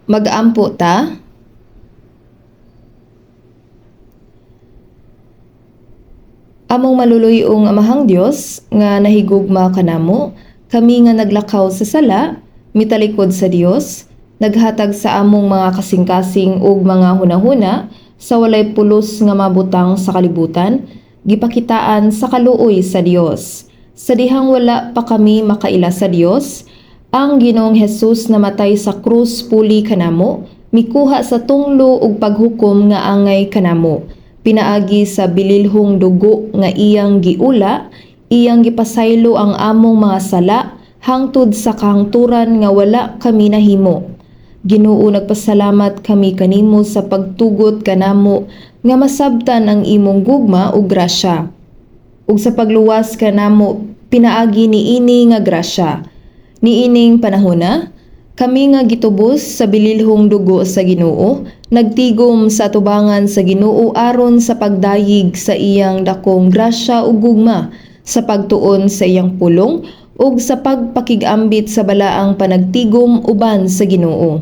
Mag-ampo ta. Among maluluy-ong Amahang Dios nga nahigugma kanamo, kami nga naglakaw sa sala, mitalikod sa Dios, naghatag sa among mga kasing-kasing ug mga hunahuna sa walay pulos nga mabutang sa kalibutan, gipakitaan sa kaluoy sa Dios. Sa dihang wala pa kami makaila sa Dios, ang Ginoong Hesus namatay sa krus puli kanamo, mikuha sa tunglo ug paghukom nga angay kanamo. Pinaagi sa bililhong dugo nga iyang giula, iyang gipasaylo ang among mga sala hangtod sa kahangturan nga wala kami nahimo. Ginoo, nagpasalamat kami kanimo sa pagtugot kanamo nga masabtan ang imong gugma ug grasya, ug sa pagluwas kanamo pinaagi niini nga grasya. Niining panahona, kami nga gitubos sa bililhong dugo sa Ginoo, nagtigom sa atubangan sa Ginoo aron sa pagdayeg sa iyang dakong grasya ug gugma, sa pagtuon sa iyang pulong ug sa pagpakig-ambit sa balaang panagtigom uban sa Ginoo.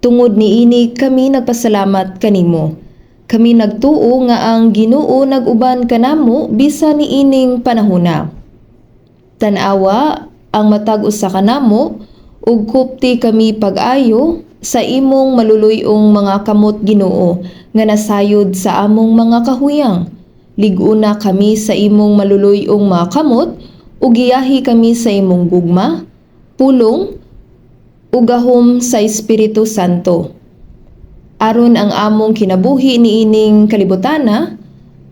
Tungod niini kami nagpasalamat kanimo. Kami nagtuo nga ang Ginoo nag-uban kanamo bisan niining panahona. Tan-awa ang matag usa kanamo ug kupti kami pag-ayo sa imong maluluy-ong mga kamot, Ginoo, nga nasayod sa among mga kahuyang. Lig-una kami sa imong maluluy-ong mga kamot ug giyahi kami sa imong gugma, pulong ug gahom sa Espiritu Santo. Aron ang among kinabuhi niining kalibutana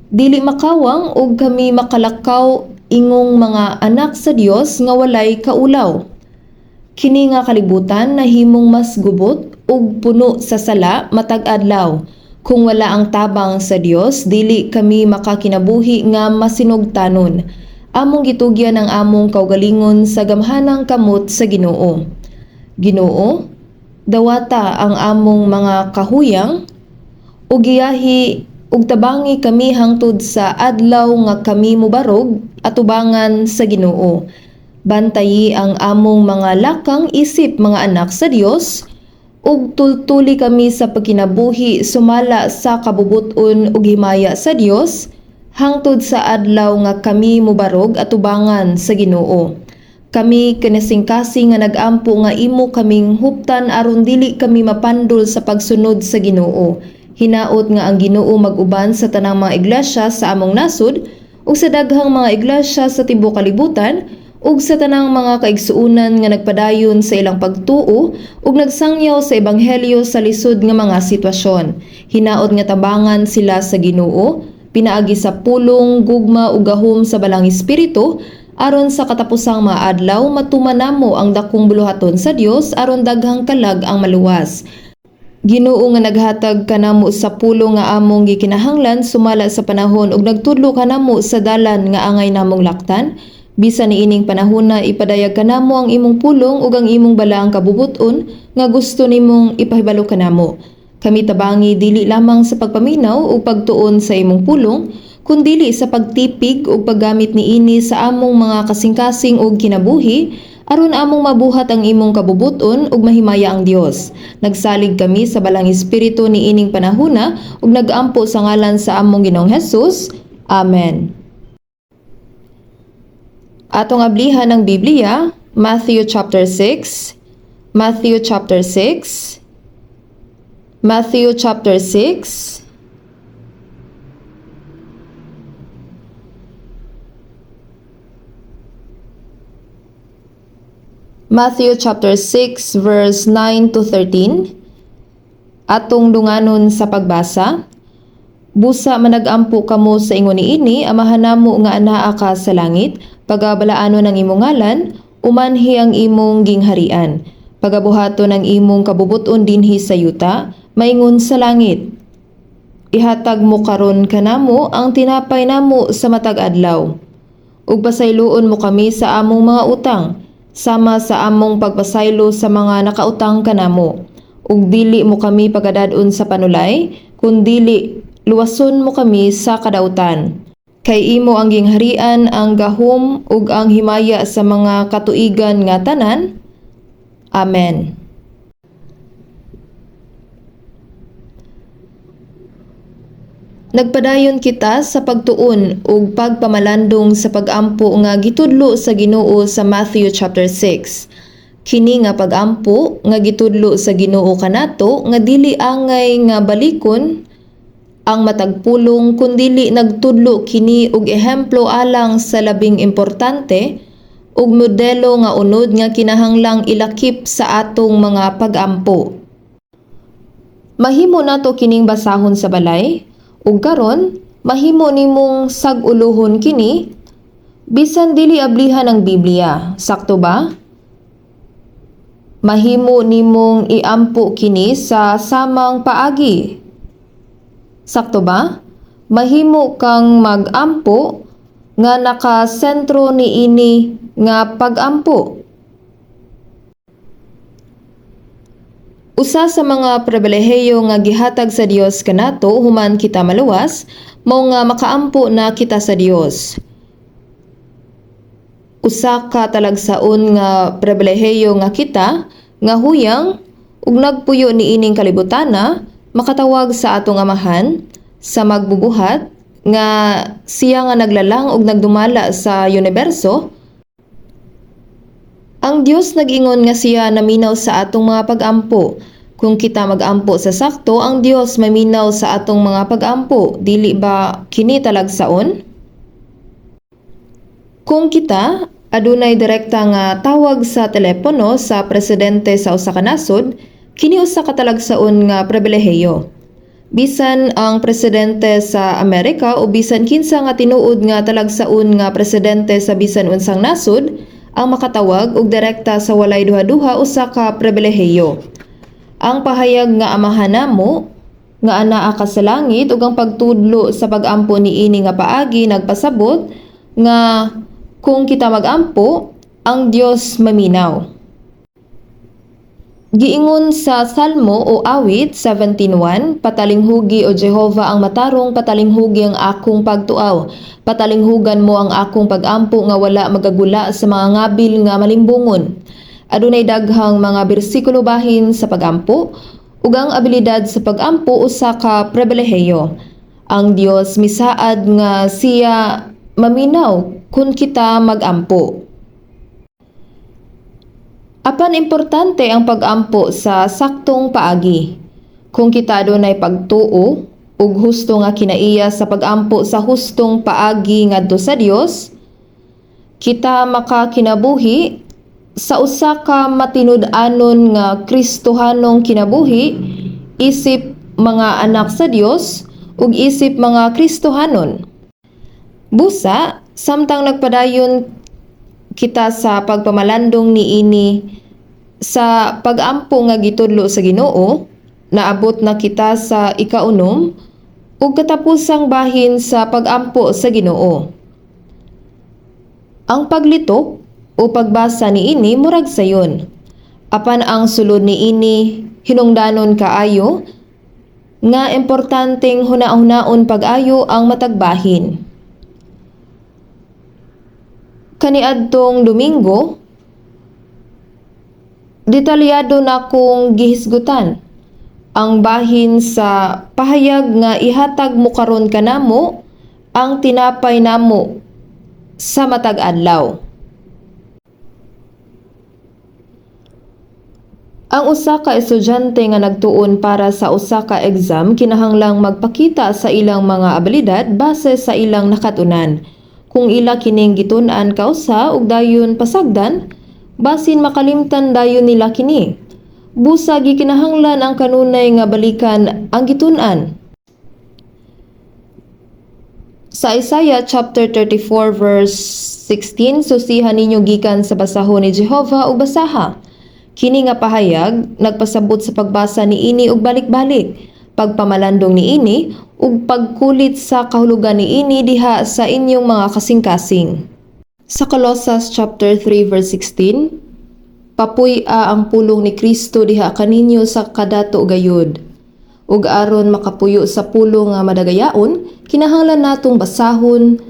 dili makawang ug kami makalakaw ingong mga anak sa Dios nga walay kaulaw. Kini nga kalibutan nahimong mas gubot ug puno sa sala matag adlaw. Kung wala ang tabang sa Dios, dili kami makakinabuhi nga masinugtanon. Among gitugyan ang among kaugalingon sa gamhanang kamot sa Ginoo. Ginoo, dawata ang among mga kahuyang ug giyahi ug tabangi kami hangtod sa adlaw nga kami mobarog atubangan sa Ginoo. Bantayi ang among mga lakang isip mga anak sa Dios ug tultuli kami sa pagkinabuhi sumala sa kabubut-on ug himaya sa Dios hangtod sa adlaw nga kami mobarog atubangan sa Ginoo. Kami kinasingkasing nga nag-ampo nga imo kaming huptan aron dili kami mapandol sa pagsunod sa Ginoo. Hinaot nga ang Ginoo mag-uban sa tanang mga iglesia sa among nasod ug sa daghang mga iglesia sa tibuok kalibutan ug sa tanang mga kaigsuonan nga nagpadayon sa ilang pagtuo ug nagsangyaw sa ebanghelyo sa lisod nga mga sitwasyon. Hinaot nga tabangan sila sa Ginoo pinaagi sa pulong, gugma ug gahom sa Balaang Espiritu aron sa katapusang mga adlaw matuman namo ang dakong buluhaton sa Dios aron daghang kalag ang maluwas. Ginoo nga naghatag kanamo sa pulong nga among gikinahanglan sumala sa panahon ug nagtudlo kanamo sa dalan nga angay namong laktan, bisan niining panahona ipadayag kanamo ang imong pulong ug ang imong balaang kabubut-on nga gusto nimong ipahibalo kanamo. Kami tabangi dili lamang sa pagpaminaw ug pagtuon sa imong pulong, kundili sa pagtipig ug paggamit niini sa among mga kasing-kasing ug kinabuhi aron among mabuhat ang imong kabubut-on ug mahimaya ang Dios. Nagsalig kami sa Balaang Espiritu niining panahona ug nagampo sa ngalan sa among Ginoong Hesus. Amen. Atong ablihan ang Biblia, Matthew chapter 6, Matthew chapter 6, Matthew chapter 6, Matthew chapter 6 verse 9 to 13. Atong dunganon sa pagbasa. Busa managampo kamo sa ingon niini, Amahan namo nga anaa ka sa langit, pagabalaanon ang imong ngalan, umanhi ang imong gingharian. Pagabuhaton ang imong kabubuton dinhi sa yuta, maingon sa langit. Ihatag mo karon kanamo ang tinapay namo sa matag adlaw. Ug pasayloon mo kami sa among mga utang, sama sa among pagpasaylo sa mga nakautang kanamo. Ug dili mo kami pagadad-on sa panulay, kundili luwason mo kami sa kadautan. Kay imo ang gingharian, ang gahom ug ang himaya sa mga katuigan nga tanan. Amen. Nagpadayon kita sa pagtuon ug pagpamalandong sa pag-ampo nga gitudlo sa Ginoo sa Matthew chapter 6. Kini nga pag-ampo nga gitudlo sa Ginoo kanato nga dili angay nga balikon ang matag pulong kundili nagtudlo kini og ehemplo alang sa labing importante ug modelo nga unod nga kinahanglang ilakip sa atong mga pag-ampo. Mahimo nato kining basahon sa balay ug karon mahimo nimong sag-uluhon kini bisan dili ablihan ang Biblia. Sakto ba? Mahimo nimong iampo kini sa samang paagi. Sakto ba? Mahimo kang mag-ampo nga nakasentro niini nga pag-ampo. Usa sa mga pribilehiyo nga gihatag sa Dios kanato human kita maluwas, mao nga makaampo na kita sa Dios. Usa ka talagsaon nga pribilehiyo nga kita nga huyang ug nagpuyo niining kalibutana makatawag sa atong Amahan sa magbubuhat nga siya nga naglalang ug nagdumala sa uniberso. Ang Dios nag-ingon nga siya naminaw sa atong mga pag-ampo. Kung kita mag-ampo sa sakto, ang Dios maminaw sa atong mga pag-ampo. Dili ba kini talagsaon? Kung kita adunay direkta nga tawag sa telepono sa presidente sa usa ka nasod, kini usa ka talagsaon nga pribilehiyo. Bisan ang presidente sa Amerika o bisan kinsa nga tinuod nga talagsaon nga presidente sa bisan unsang nasod ang makatawag og direkta sa walay duha-duha usa ka pribilehiyo. Ang pahayag nga Amahan namo nga anaa ka sa langit ug ang pagtudlo sa pag-ampo niini nga paagi nagpasabot nga kung kita mag-ampo, ang Dios maminaw. Giingon sa Salmo o Awit 17:1, "Patalinghugi, o Jehova, ang matarong, patalinghugi ang akong pagtuaw. Patalinghugan mo ang akong pagampo nga wala magagula sa mga ngabil nga malimbungon." Adunay daghang mga bersikulo bahin sa pagampo ug ang abilidad sa pagampo usa ka pribilehiyo. Ang Dios misaad nga siya maminaw kun kita magampo. Apan importante ang pag-ampo sa saktong paagi. Kung kita adunay pagtuo ug husto nga kinaiya sa pag-ampo sa hustong paagi ngadto sa Dios, kita makakinabuhi sa usa ka matinud-anon nga Kristohanong kinabuhi isip mga anak sa Dios ug isip mga Kristohanon. Busa, samtang nagpadayon kita sa pagpamalandong niini sa pag-ampo nga gitudlo sa Ginoo, naabot na kita sa ikaunom ug katapusang bahin sa pag-ampo sa Ginoo. Ang paglitok o pagbasa niini murag sayon. Apan ang sulod niini hinungdanon kaayo nga importanteng huna-hunaon pag-ayo ang matag bahin. Kaniadtong Domingo, detalyado na kong gihisgutan ang bahin sa pahayag nga "Ihatag mo karon kanamo ang tinapay namo sa matag adlaw." Ang usa ka estudyante nga nagtuon para sa usa ka exam kinahanglang magpakita sa ilang mga abilidad base sa ilang nakat-unan. Kung ila kining gitun-an kausa ug dayon pasagdan, basin makalimtan dayon nila kini. Busa gikinahanglan ang kanunay nga balikan ang gitun-an. Sa Isaiah chapter 34 verse 16, "Susiha ninyo gikan sa basahon ni Jehova ug basaha." Kini nga pahayag nagpasabot sa pagbasa niini og balik-balik, pagpamalandong niini ug pagkulit sa kahulugan niini diha sa inyong mga kasing-kasing. Sa Colosas chapter 3 verse 16, "Papuy-a ang pulong ni Kristo diha kaninyo sa kadato gayud." Ug aron makapuyo sa pulong nga madagayaon, kinahanglan natong basahon,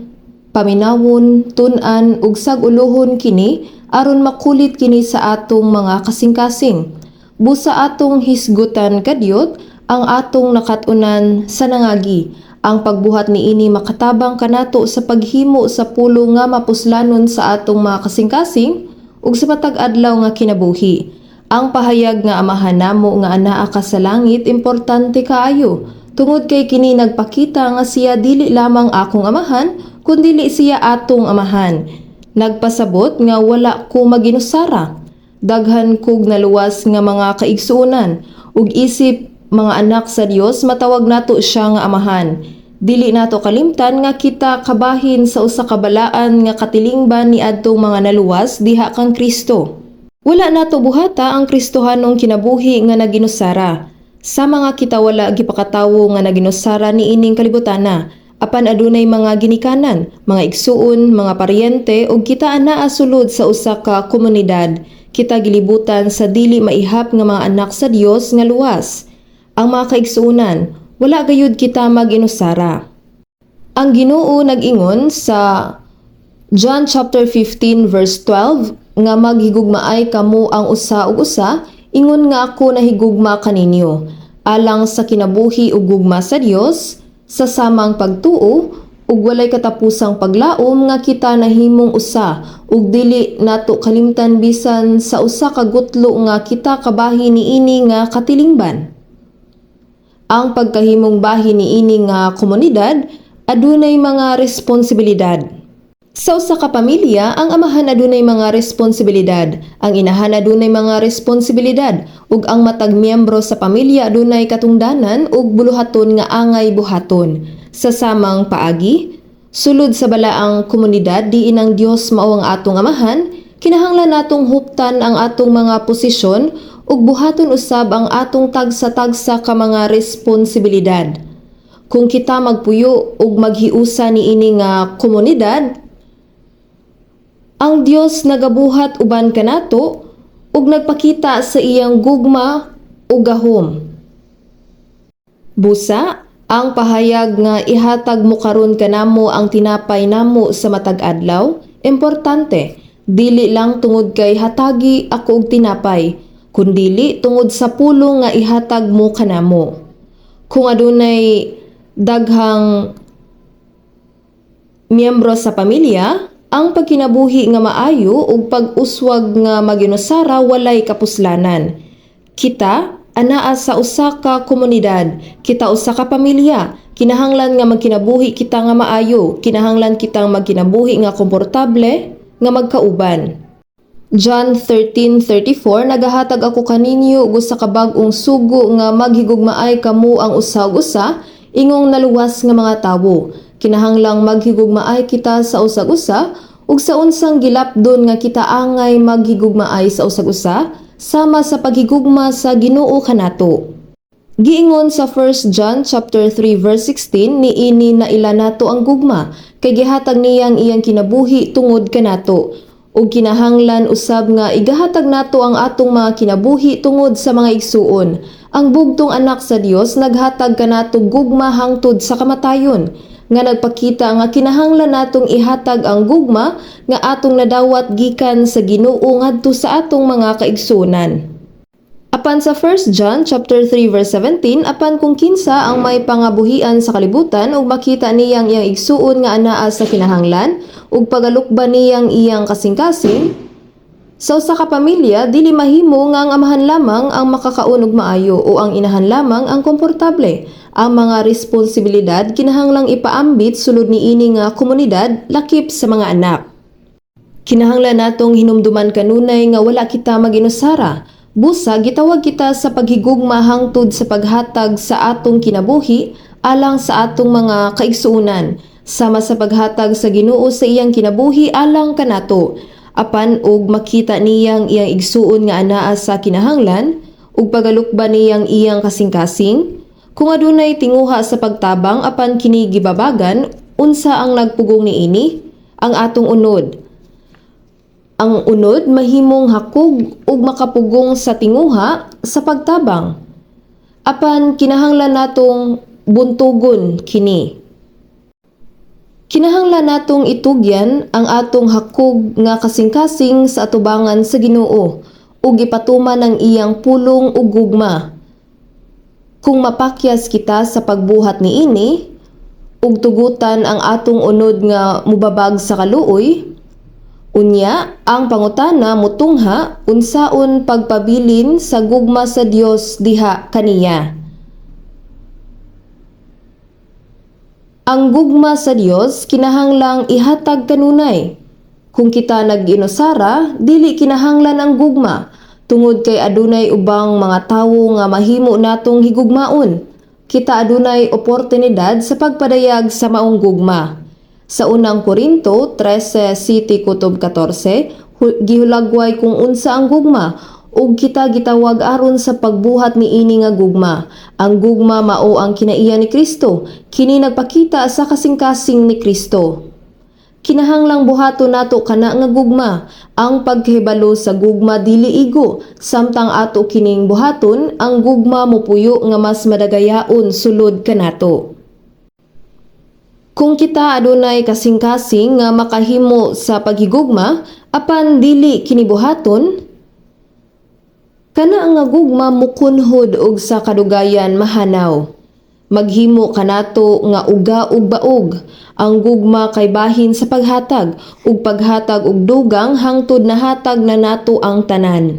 paminawon, tun-an ug sag-uluhon kini aron makulit kini sa atong mga kasing-kasing. Busa atong hisgutan kadyot ang atong nakat-unan sa nangagi Ang pagbuhat niini makatabang kanato sa paghimo sa pulong nga mapuslanon sa atong mga kasing-kasing ug sa matag adlaw nga kinabuhi. Ang pahayag nga "Amahan namo nga anaa ka sa langit" importante kaayo tungod kay kini nagpakita nga siya dili lamang akong amahan, kundili siya atong amahan. Nagpasabot nga wala ko maginusara. Daghan kog naluwas nga mga kaigsuonan ug isip mga anak sa Dios, matawag nato siya nga amahan. Dili nato kalimtan nga kita kabahin sa usa ka balaan nga katilingban niadtong mga naluwas diha kang Kristo. Wala nato buhata ang Kristohanong kinabuhi nga naginusara. Sa mga kita wala gipakatawo nga naginusara niining kalibutana, apan adunay mga ginikanan, mga igsuon, mga paryente ug kita anaa sulod sa usa ka komunidad. Kita gilibutan sa dili maihap nga mga anak sa Dios nga luwas. Ang mga kaigsuonan, wala gayud kita maginusara. Ang Ginoo nag-ingon sa John chapter 15 verse 12 nga maghigugmaay kamo ang usa ug usa ingon nga ako nahigugma kaninyo. Alang sa kinabuhi ug gugma sa Dios, sa samang pagtuo ug walay katapusang paglaom nga kita nahimong usa ug dili nato kalimtan bisan sa usa ka gutlo nga kita kabahin niini nga katilingban. Ang pagkahimong bahin niini nga komunidad adunay mga responsibilidad. Sa usa ka pamilya, ang amahan adunay mga responsibilidad, ang inahan adunay mga responsibilidad, ug ang matag miyembro sa pamilya adunay katungdanan ug buluhaton nga angay buhaton. Sa samang paagi, sulod sa balaang komunidad diin ang Dios mao ang atong amahan, kinahanglan natong huptan ang atong mga posisyon ug buhaton usab ang atong tagsa-tagsa ka mga responsibilidad. Kung kita magpuyo ug maghiusa niini nga komunidad, ang Dios nagabuhat uban kanato ug nagpakita sa iyang gugma ug gahom. Busa, ang pahayag nga "Ihatag mo karon kanamo ang tinapay namo sa matag adlaw" importante. Dili lang tungod kay hatagi ako og tinapay, kundili tungod sa pulong nga ihatag mo kanamo. Kung adunay daghang miyembro sa pamilya, ang pagkinabuhi nga maayo ug pag-uswag nga maginusara walay kapuslanan. Kita anaa sa usa ka komunidad, kita usa ka pamilya. Kinahanglan nga magkinabuhi kita nga maayo, kinahanglan kitang magkinabuhi nga komportable, nga magkauban. John 13:34, "Nagahatag ako kaninyo og usa ka bag-ong sugo nga maghigugmaay kamo ang usa ug usa." Ingong naluwas nga mga tawo, kinahanglang maghigugmaay kita sa usag usa ug sa unsang gilapdon nga kita angay maghigugmaay sa usag usa sama sa paghigugma sa Ginoo kanato. Giingon sa 1 John chapter 3 verse 16, "Niini naila nato ang gugma, kay gihatag niyang iyang kinabuhi tungod kanato. Ug kinahanglan usab nga igahatag nato ang atong mga kinabuhi tungod sa mga igsuon." Ang bugtong anak sa Dios naghatag kanato gugma hangtod sa kamatayon, nga nagpakita nga kinahanglan natong ihatag ang gugma nga atong nadawat gikan sa Ginoo ngadto sa atong mga kaigsuonan. Apan sa 1 John chapter 3 verse 17, "Apan kung kinsa ang may pangabuhian sa kalibutan ug makita niyang iyang igsuon nga anaa sa kinahanglan ug pagalukban niyang iyang kasing-kasing." Sa usa ka pamilya, dili mahimo nga ang amahan lamang ang makakaon og maayo o ang inahan lamang ang komportable. Ang mga responsibilidad kinahanglang ipaambit sulod niini nga komunidad, lakip sa mga anak. Kinahanglan natong hinumduman kanunay nga wala kita maginusara. Busa, gitawag kita sa paghigugma hangtod sa paghatag sa atong kinabuhi alang sa atong mga kaigsuonan, sama sa paghatag sa Ginoo sa iyang kinabuhi alang kanato. Apan og makita niyang iyang igsuon nga anaa sa kinahanglan ug pagalukban niyang iyang kasing-kasing, kung adunay tinguha sa pagtabang apan kini gibabagan, unsa ang nagpugong niini? Ang atong unod. Ang unod mahimong hakog ug makapugong sa tinguha sa pagtabang. Apan kinahanglan natong buntugon kini. Kinahanglan natong itugyan ang atong hakog nga kasing-kasing sa atubangan sa Ginoo ug ipatuman ang iyang pulong ug gugma. Kung mapakyas kita sa pagbuhat niini, Ug tugutan ang atong unod nga mubabag sa kaluoy? Unya, ang pangutana mutungha unsaon pagpabilin sa gugma sa Dios diha kaniya. Ang gugma sa Dios kinahanglang ihatag kanunay. Kung kita nag-inusara, dili kinahanglan ang gugma tungod kay adunay ubang mga tawo nga mahimo natong higugmaon. Kita adunay oportunidad sa pagpadayag sa maong gugma. Sa Unang Korinto 13 City kutob 14, gihulagway kung unsa ang gugma ug kita gitawag aron sa pagbuhat niini nga gugma. Ang gugma mao ang kinaiya ni Kristo, kini nagpakita sa kasing-kasing ni Kristo. Kinahanglang buhaton nato kana nga gugma. Ang pagkahibalo sa gugma dili igo, samtang ato kining buhaton, ang gugma mopuyo nga mas madagayaon sulod kanato. Kung kita adunay kasing-kasing nga makahimo sa paghigugma, apan dili kini buhaton, kana nga gugma mukunhod og sa kadugayan mahanaw. Maghimo kanato nga uga ug baog. Ang gugma kay bahin sa paghatag ug paghatag og dugang hangtod nahatag na nato ang tanan.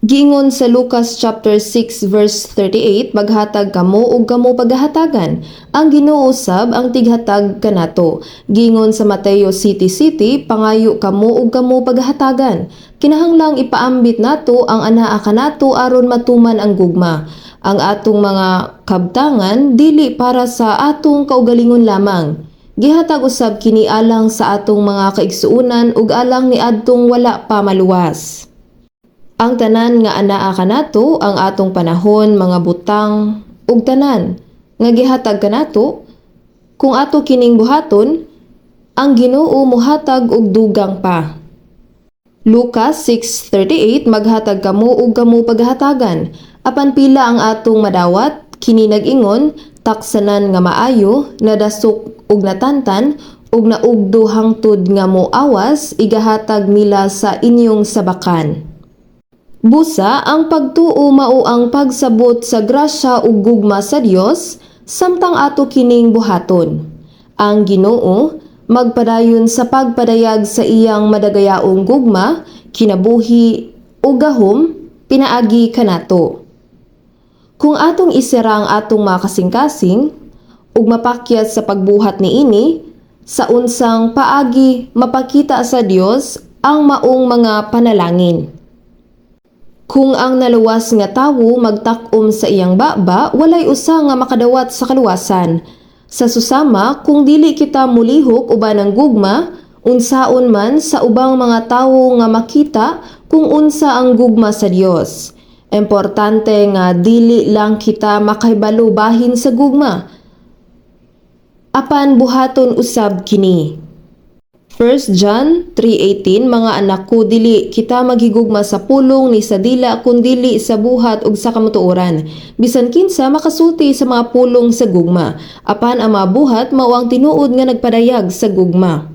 Giingon sa Lucas chapter 6 verse 38, "Maghatag kamo ug kamo paghahatagan." Ang Ginoo sab ang tighatag kanato. Giingon sa Mateo City City, "Pangayo kamo ug kamo paghahatagan." Kinahanglang ipaambit nato ang anaa kanato aron matuman ang gugma. Ang atong mga kabtangan dili para sa atong kaugalingon lamang. Gihatag usab kini alang sa atong mga kaigsuonan ug alang niadtong wala pa maluwas. Ang tanan nga anaa kanato, ang atong panahon, mga butang ug tanan nga gihatag kanato, kung ato kining buhaton, ang Ginoo mohatag og dugang pa. Lucas 6:38, "Maghatag kamo ug kamo paghahatagan." Apan pila ang atong madawat? Kini nag-ingon, taksanan nga maayo, nadasok ug natantan ug naugdo hangtod nga moawas, igahatag nila sa inyong sabakan. Busa, ang pagtuo mao ang pagsabot sa grasya ug gugma sa Dios samtang ato kining buhaton. Ang Ginoo magpadayon sa pagpadayag sa iyang madagayaong gugma, kinabuhi ug gahom pinaagi kanato. Kung atong isira ang atong mga kasing-kasing ug mapakyas sa pagbuhat niini, sa unsang paagi mapakita sa Dios ang maong mga panalangin? Kung ang naluwas nga tawo magtak-om sa iyang baba, walay usa nga makadawat sa kaluwasan. Sa susama, kung dili kita mulihok uban ang gugma, unsaon man sa ubang mga tawo nga makita kung unsa ang gugma sa Dios? Importante nga dili lang kita makahibalo bahin sa gugma, apan buhaton usab kini. 1 John 3:18, "Mga anak ko, dili kita maghigugma sa pulong ni sa dila kundili sa buhat ug sa kamatuoran." Bisan kinsa makasulti sa mga pulong sa gugma, apan ang mga buhat mao ang tinuod nga nagpadayag sa gugma.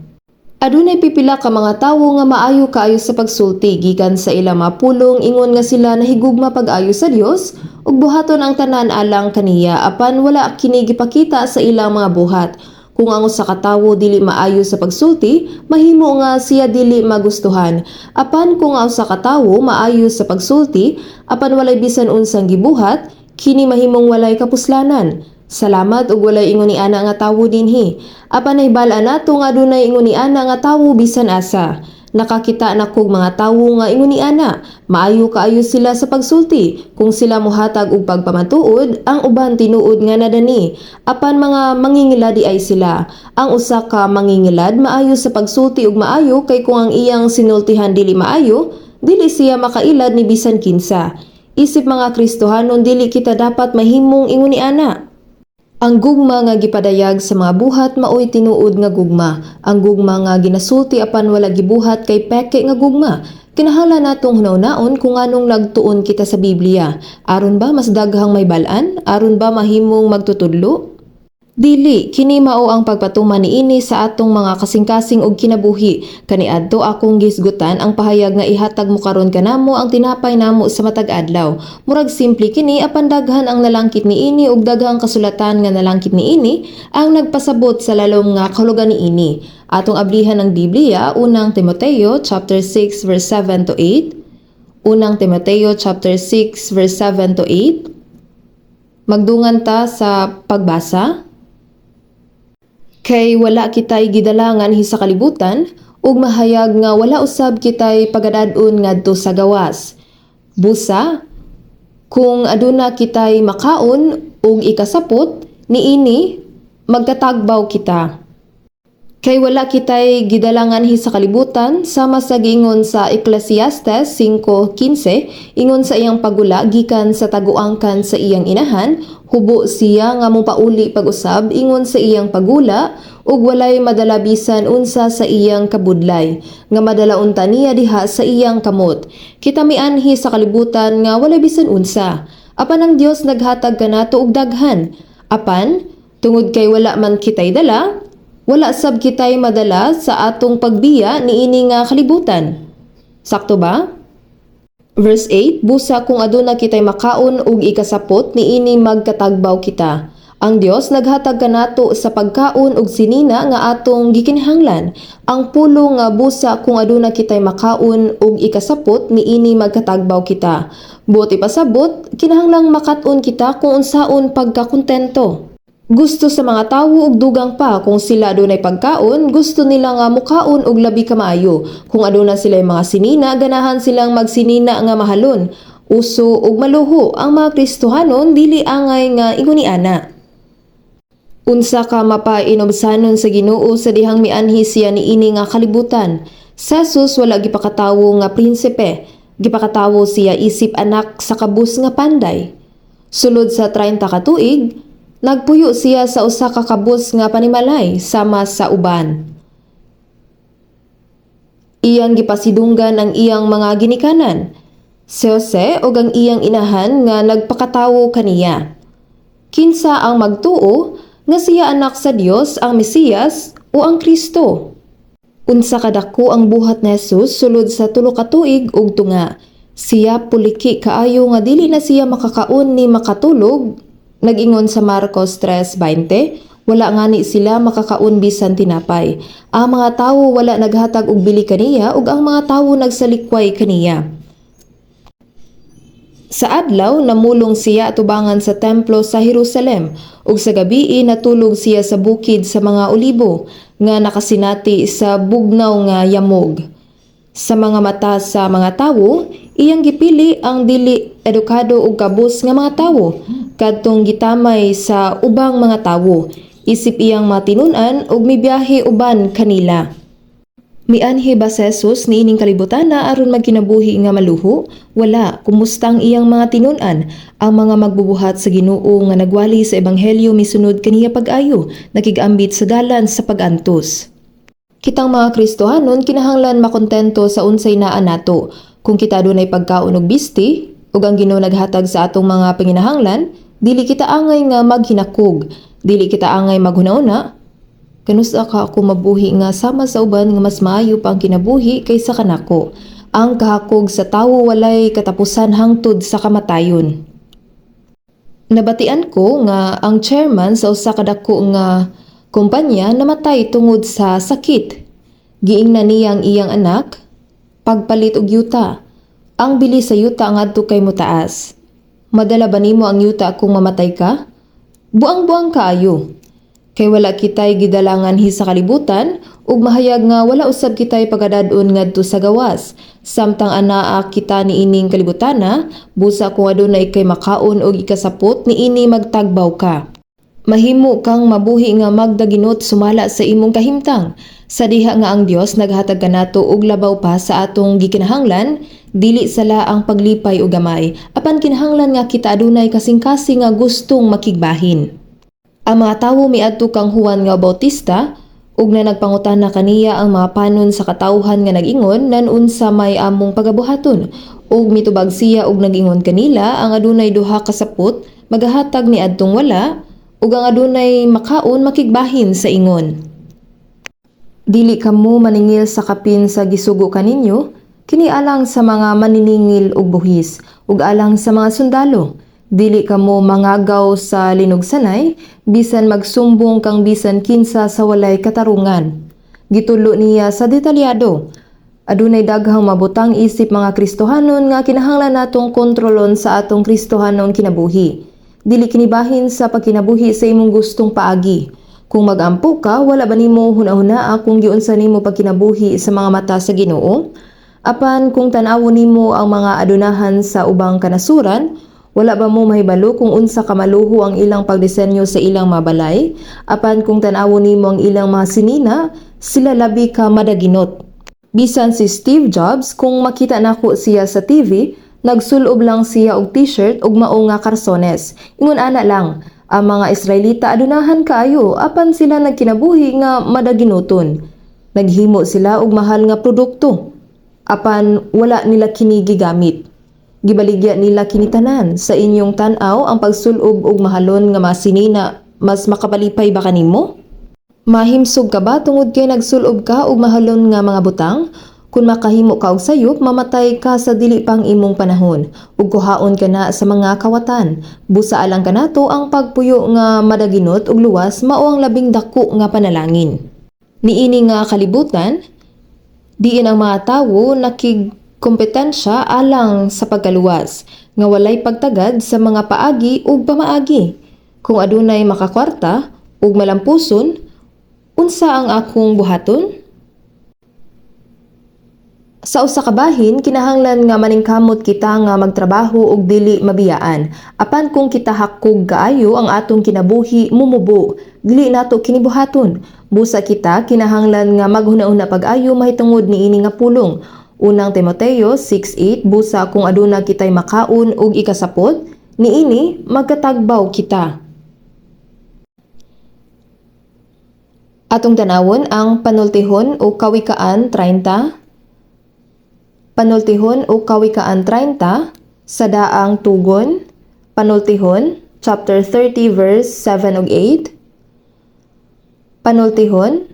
Adunay pipila ka mga tawo nga maayo kaayo sa pagsulti. Gikan sa ilang mga pulong, ingon nga sila nahigugma pag-ayo sa Dios ug buhaton ang tanan alang kaniya, apan wala kini gipakita sa ilang mga buhat. Kung ang usa ka tawo dili maayo sa pagsulti, mahimo nga siya dili magustuhan. Apan kung ang usa ka tawo maayo sa pagsulti, apan walay bisan unsang gibuhat, kini mahimong walay kapuslanan. Salamat ug walay ingon ni ana nga tawo dinhi. Apan nahibal-an nato nga adunay ingon ni ana nga tawo bisan asa. Nakakita na kog mga tawo nga ingon ni ana. Maayo kaayo sila sa pagsulti. Kung sila mohatag og pagpamatuod, ang uban tinuod nga nadani. Apan mga mangingilad diay sila. Ang usa ka mangingilad maayo sa pagsulti ug maayo kay kung ang iyang sinultihan dili maayo, dili siya makailad ni bisan kinsa. Isip mga Kristohanon, dili kita dapat mahimong ingon ni ana. Ang gugma nga gipadayag sa mga buhat maoy tinuod nga gugma. Ang gugma nga ginasulti apan wala gibuhat kay peke nga gugma. Kinahanglan natong hunahunaon kung nganong nagtuon kita sa Biblia. Aron ba mas daghang mahibal-an? Aron ba mahimong magtutudlo? Dili, kini mao ang pagpatuman niini sa atong mga kasing-kasing og kinabuhi. Kaniadto akong gihisgutan ang pahayag nga "Ihatag mo karon kanamo ang tinapay namo sa matag adlaw." Murag simple kini, apan daghan ang nalangkit niini ug daghang kasulatan nga nalangkit niini ang nagpasabot sa lalom nga kahulugan niini. Atong ablihan ang Biblia, Unang Timoteo chapter 6 verse 7 to 8. Unang Timoteo chapter 6 verse 7 to 8. Magdungan ta sa pagbasa. Kay wala kitay gidala nganhi sa kalibutan, ug mahayag nga wala usab kitay pagadad-on ngadto sa gawas. Busa, kung aduna kitay makaon ug ikasapot, niini magkatagbaw kita. Kay wala kitay gidala nganhi sa kalibutan, sama sa giingon sa Ecclesiastes 5:15, ingon sa iyang pagula gikan sa taguangkan sa iyang inahan, hubo siya nga mopauli pag-usab ingon sa iyang pagula, ug walay madala bisan unsa sa iyang kabudlay nga madala unta niya diha sa iyang kamot. Kita mianhi sa kalibutan nga walay bisan unsa. Apan ang Dios naghatag kanato og daghan. Apan tungod kay wala man kitay dala, wala sab kitay madala sa atong pagbiya niini nga kalibutan. Sakto ba? Verse 8, "Busa kung aduna kitay makaon ug ikasapot, niini magkatagbaw kita." Ang Dios naghatag kanato sa pagkaon ug sinina nga atong gikinahanglan. Ang pulong nga "busa kung aduna kitay makaon ug ikasapot, niini magkatagbaw kita." Buot ipasabot, kinahanglang makat-on kita kung unsaon pagkakontento. Gusto sa mga tawo og dugang pa. Kung sila adunay pagkaon, gusto nila nga mukaon og labi ka maayo. Kung aduna sila mga sinina, ganahan silang magsinina nga mahalon. Uso og maluho. Ang mga Kristohanon dili angay nga ingon niana. Unsa ka mapainobsanon sa Ginoo sa dihang mianhi siya niini nga kalibutan. Si Jesus wala gipakatawo nga prinsipe, gipakatawo siya isip anak sa kabus nga panday. Sulod sa 30 ka tuig, nagpuyo siya sa usa ka kabus nga panimalay sama sa uban. Iyang gipasidunggan ang iyang mga ginikanan, si Jose ug ang iyang inahan nga nagpakatawo kaniya. Kinsa ang magtuo nga siya anak sa Dios, ang Mesiyas o ang Kristo? Unsa kadako ang buhat ni Jesus sulod sa 3 ka tuig ug tunga. Siya puliki kaayo nga dili na siya makakaon ni makatulog. Nag-ingon sa Marcos 3:20, wala ngani sila makakaon bisan tinapay. Ang mga tawo wala naghatag og bili kaniya ug ang mga tawo nagsalikway kaniya. Sa adlaw namulong siya atubangan sa templo sa Jerusalem ug sa gabii natulog siya sa Bukid sa mga Olibo nga nakasinati sa bugnaw nga yamog. Sa mga mata sa mga tawo, iyang gipili ang dili edukado ug kabus nga mga tawo kadtong gitamay sa ubang mga tawo isip iyang matinun-an ug mibiyahe uban kanila. Mianhi ba si Jesus niining kalibutan na aron magkinabuhi nga maluho? Wala. Kumusta ang iyang mga tinun-an? Ang mga magbubuhat sa Ginoo nga nagwali sa ebanghelyo misunod kaniya pag-ayo, nakigambit sa dalan sa pag-antos. Kitang mga Kristohanon kinahanglan makontento sa unsay naa nato. Kung kita adunay pagkaon ug bisti, ug ang Ginoo naghatag sa atong mga panginahanglan, dili kita angay nga maghinakog, dili kita angay maghuna-huna, "Kanus-a ka ako mabuhi nga sama sa uban nga mas maayo pa ang kinabuhi kaysa kanako?" Ang kahakog sa tawo walay katapusan hangtod sa kamatayon. Nabatian ko nga ang chairman sa usa ka dako nga kumpanya namatay tungod sa sakit. Giingnan niya ang iyang anak, "Pagpalit og yuta. Ang bili sa yuta ngadto kay motaas. Madala ba nimo ang yuta kung mamatay ka? Buang-buang kaayo." Kay wala kitay gidala nganhi sa kalibutan ug mahayag nga wala usab kitay pagadad-on ngadto sa gawas. Samtang anaa kita niining kalibutana, busa kung adunay kay makaon og ikasapot, niini magtagbaw ka. Mahimo kang mabuhi nga magdaginot sumala sa imong kahimtang. Sa diha nga ang Dios naghatag kanato og labaw pa sa atong gikinahanglan, dili sala ang paglipay og gamay, apan kinahanglan nga kita adunay kasing-kasing nga gustong makigbahin. Ang mga tawo miadto kang Juan nga Bautista ug na nagpangutana kaniya ang mga panon sa katawhan nga nag-ingon, "Nanunsa may among pagabuhaton?" Ug mitubag siya ug nag-ingon kanila, "Ang adunay duha ka sapot magahatag ni adtong wala, Ug ang adunay makaon makigbahin sa ingon. Dili kamo maningil sa kapin sa gisugo kaninyo, kini alang sa mga maniningil og buhis ug alang sa mga sundalo. Dili kamo mangagaw sa linugsanay, bisan magsumbong kang bisan kinsa sa walay katarungan. Gitulo niya sa detalyado. Adunay daghang mabutang isip mga Kristohanon nga kinahanglan natong kontrolon sa atong Kristohanong kinabuhi. Dili kini bahin sa pagkinabuhi sa imong gustong paagi. Kung magampo ka, wala ba nimo hunahunaa kung giunsa nimo pagkinabuhi sa mga mata sa Ginoo? Apan kung tan-awon nimo ang mga adunahan sa ubang kanasuran, wala ba mo mahibalo kung unsa ka maluho ang ilang pagdisenyo sa ilang mga balay? Apan kung tan-awon nimo ang ilang mga sinina, sila labi ka madaginot. Bisan si Steve Jobs, kung makita nako siya sa TV, nagsulob lang siya og t-shirt ug mao nga karsones. Ingon ana lang, ang mga Israelita adunahan kaayo apan sila nagkinabuhi nga madaginuton. Naghimo sila og mahal nga produkto apan wala nila kini gigamit. Gibaligya nila kini tanan. Sa inyong tan-aw ang pagsulob og mahalon nga mga sinina mas makapalipay ba kanimo? Mahimsog ka ba tungod kay nagsulob ka og mahalon nga mga butang? Kung makahimo ka og sayop, mamatay ka sa dili pang imong panahon ug kuhaon ka na sa mga kawatan. Busa alang kanato ang pagpuyo nga madaginot ug luwas mao ang labing dako nga panalangin. Niini nga kalibutan, diin ang mga tawo nakigkompetensya alang sa pagkaluwas, nga walay pagtagad sa mga paagi ug pamaagi. Kung adunay makakwarta ug malampuson, unsa ang akong buhaton? Sa usa ka bahin, kinahanglan nga maningkamot kita nga magtrabaho ug dili mabiyaan. Apan kung kita hakog kaayo ang atong kinabuhi mumubo, dili nato kini buhaton. Busa kita kinahanglan nga maghuna-huna pag-ayo mahitungod niini nga pulong. Unang Timoteo 6:8, busa kung aduna kitay makaon ug ikasapot, niini magkatagbaw kita. Atong tanawon ang panultihon o Kawikaan 30. Panultihon o Kawikaan 30 sa daang tugon, Panultihon chapter 30 verse 7 ug 8. Panultihon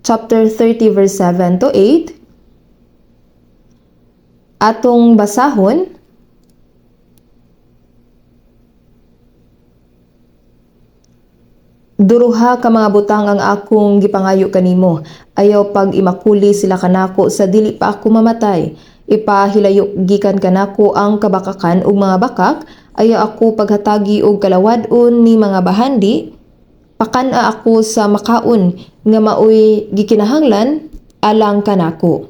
chapter 30 verse 7 to 8. Atong basahon Duruha ka mga butang ang akong gipangayo kanimo. Ayaw pag imakuli sila kanako sa dili pa ako mamatay. Ipahilayo gikan kanako ang kabakakan ug mga bakak. Ayaw ako paghatagi og kalawad-on ni mga bahandi. Pakan-a ako sa makaon nga maoy gikinahanglan alang kanako.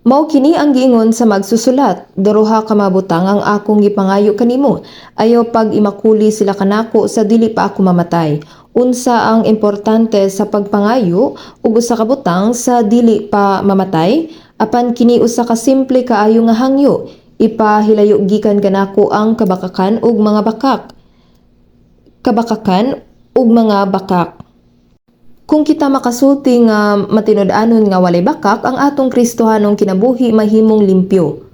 Mao kini ang giingon sa magsusulat, duruha ka mabutang ang akong gipangayo kanimo. Ayaw pag imakuli sila kanako sa dili pa ako mamatay. Unsa ang importante sa pagpangayo ug usa ka butang sa dili pa mamatay? Apan kini usa ka simple kaayo nga hangyo. Ipahilayo gikan kanako ang kabakakan ug mga bakak. Kabakakan ug mga bakak. Kung kita makasulti nga matinud-anon nga walay bakak, ang atong Kristohanong kinabuhi mahimong limpyo.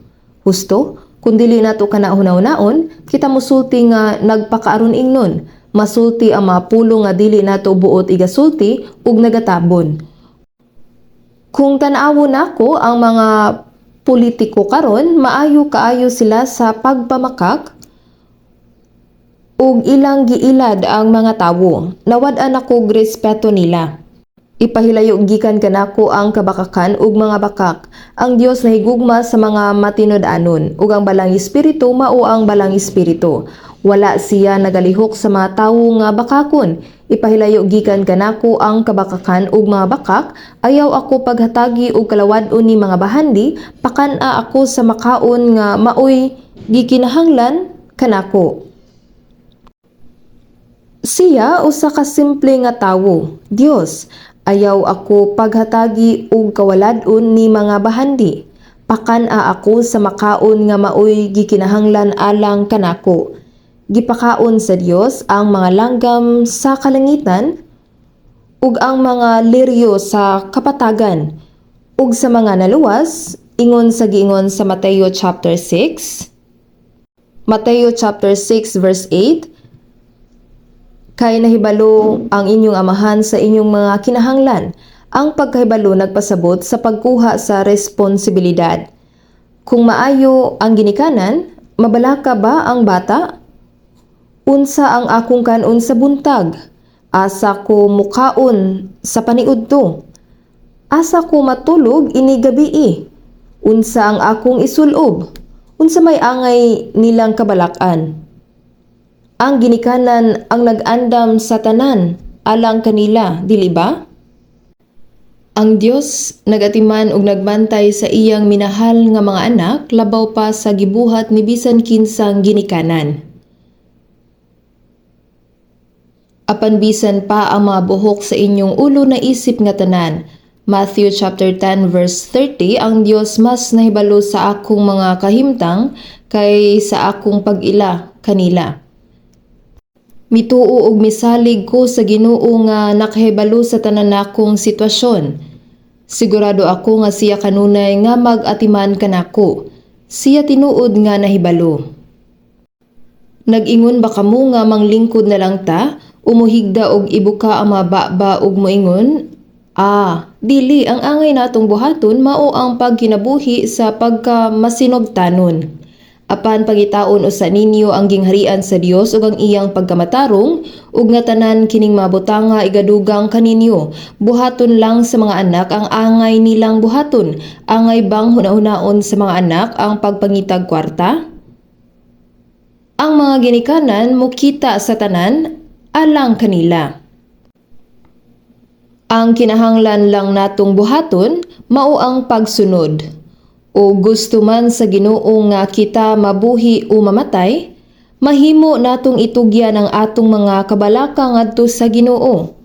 Husto, kung dili nato kana hunahuna-on, kita mosulti nga nagpakaaron ingnon. Masulti ang mga pulong nga dili nato buot igasulti ug nagatabon. Kung tan-awon nako ang mga politiko karon, maayo kaayo sila sa pagpamakak ug ilang giilad ang mga tawo. Nawad-an ako og respeto nila. Ipahilayo gikan kanako ang kabakakan ug mga bakak. Ang Dios nahigugma sa mga matinud-anon ug ang balang espiritu mao ang balang espiritu. Wala siya nagalihok sa mga tawo nga bakakon. Ipahilayo gikan kanako ang kabakakan ug mga bakak. Ayaw ako paghatagi og kalawad-on ni mga bahandi, pakan-a ako sa makaon nga maoy gikinahanglan kanako. Siya usa ka simple nga tawo, Dios. Ayaw ako paghatagi og kawalad-on ni mga bahandi. Pakan-a ako sa makaon nga maoy gikinahanglan alang kanako. Gipakaon sa Dios ang mga langgam sa kalangitan ug ang mga liryo sa kapatagan. Ug sa mga naluwas, ingon sa giingon sa Mateo chapter 6, Mateo chapter 6 verse 8, "Kay nahibalo ang inyong Amahan sa inyong mga kinahanglan." Ang pagkahibalo nagpasabot sa pagkuha sa responsibilidad. Kung maayo ang ginikanan, mabalaka ba ang bata? Unsa ang akong kanon sa buntag? Asa ko mukaon sa paniudto? Asa ko matulog ini gabii? Unsa ang akong isulob? Unsa may angay nilang kabalak-an? Ang ginikanan ang nag-andam sa tanan alang kanila, dili ba? Ang Dios nagatiman og nagbantay sa iyang minahal nga mga anak labaw pa sa gibuhat ni bisan kinsang ginikanan. Apan bisan pa ang mga buhok sa inyong ulo naisip nga tanan. Matthew chapter 10 verse 30, ang Dios mas nahibalo sa akong mga kahimtang kay sa akong pag-ila kanila. Mituo og misalig ko sa Ginoo nga nakahibalo sa tanan nakong sitwasyon. Sigurado ako nga siya kanunay nga mag-atiman kanako. Siya tinuod nga nahibalo. Nag-ingon ba kamo nga manglingkod na lang ta, umuhigda og ibuka ang mga baba ug moingon? Ah, dili. Ang angay natong buhaton mao ang pagkinabuhi sa pagka masinugtanon. Apan pangitaon usa ninyo ang gingharian sa Dios ug ang iyang pagkamatarong, ug nga tanan kining mga butanga igadugang kaninyo. Buhaton lang sa mga anak ang angay nilang buhaton. Angay bang hunahunaon sa mga anak ang pagpangitag kwarta? Ang mga ginikanan mokita sa tanan alang kanila. Ang kinahanglan lang natong buhaton mao ang pagsunod. O gusto man sa Ginoo nga kita mabuhi o mamatay, mahimo natong itugyan ang atong mga kabalaka ngadto sa Ginoo.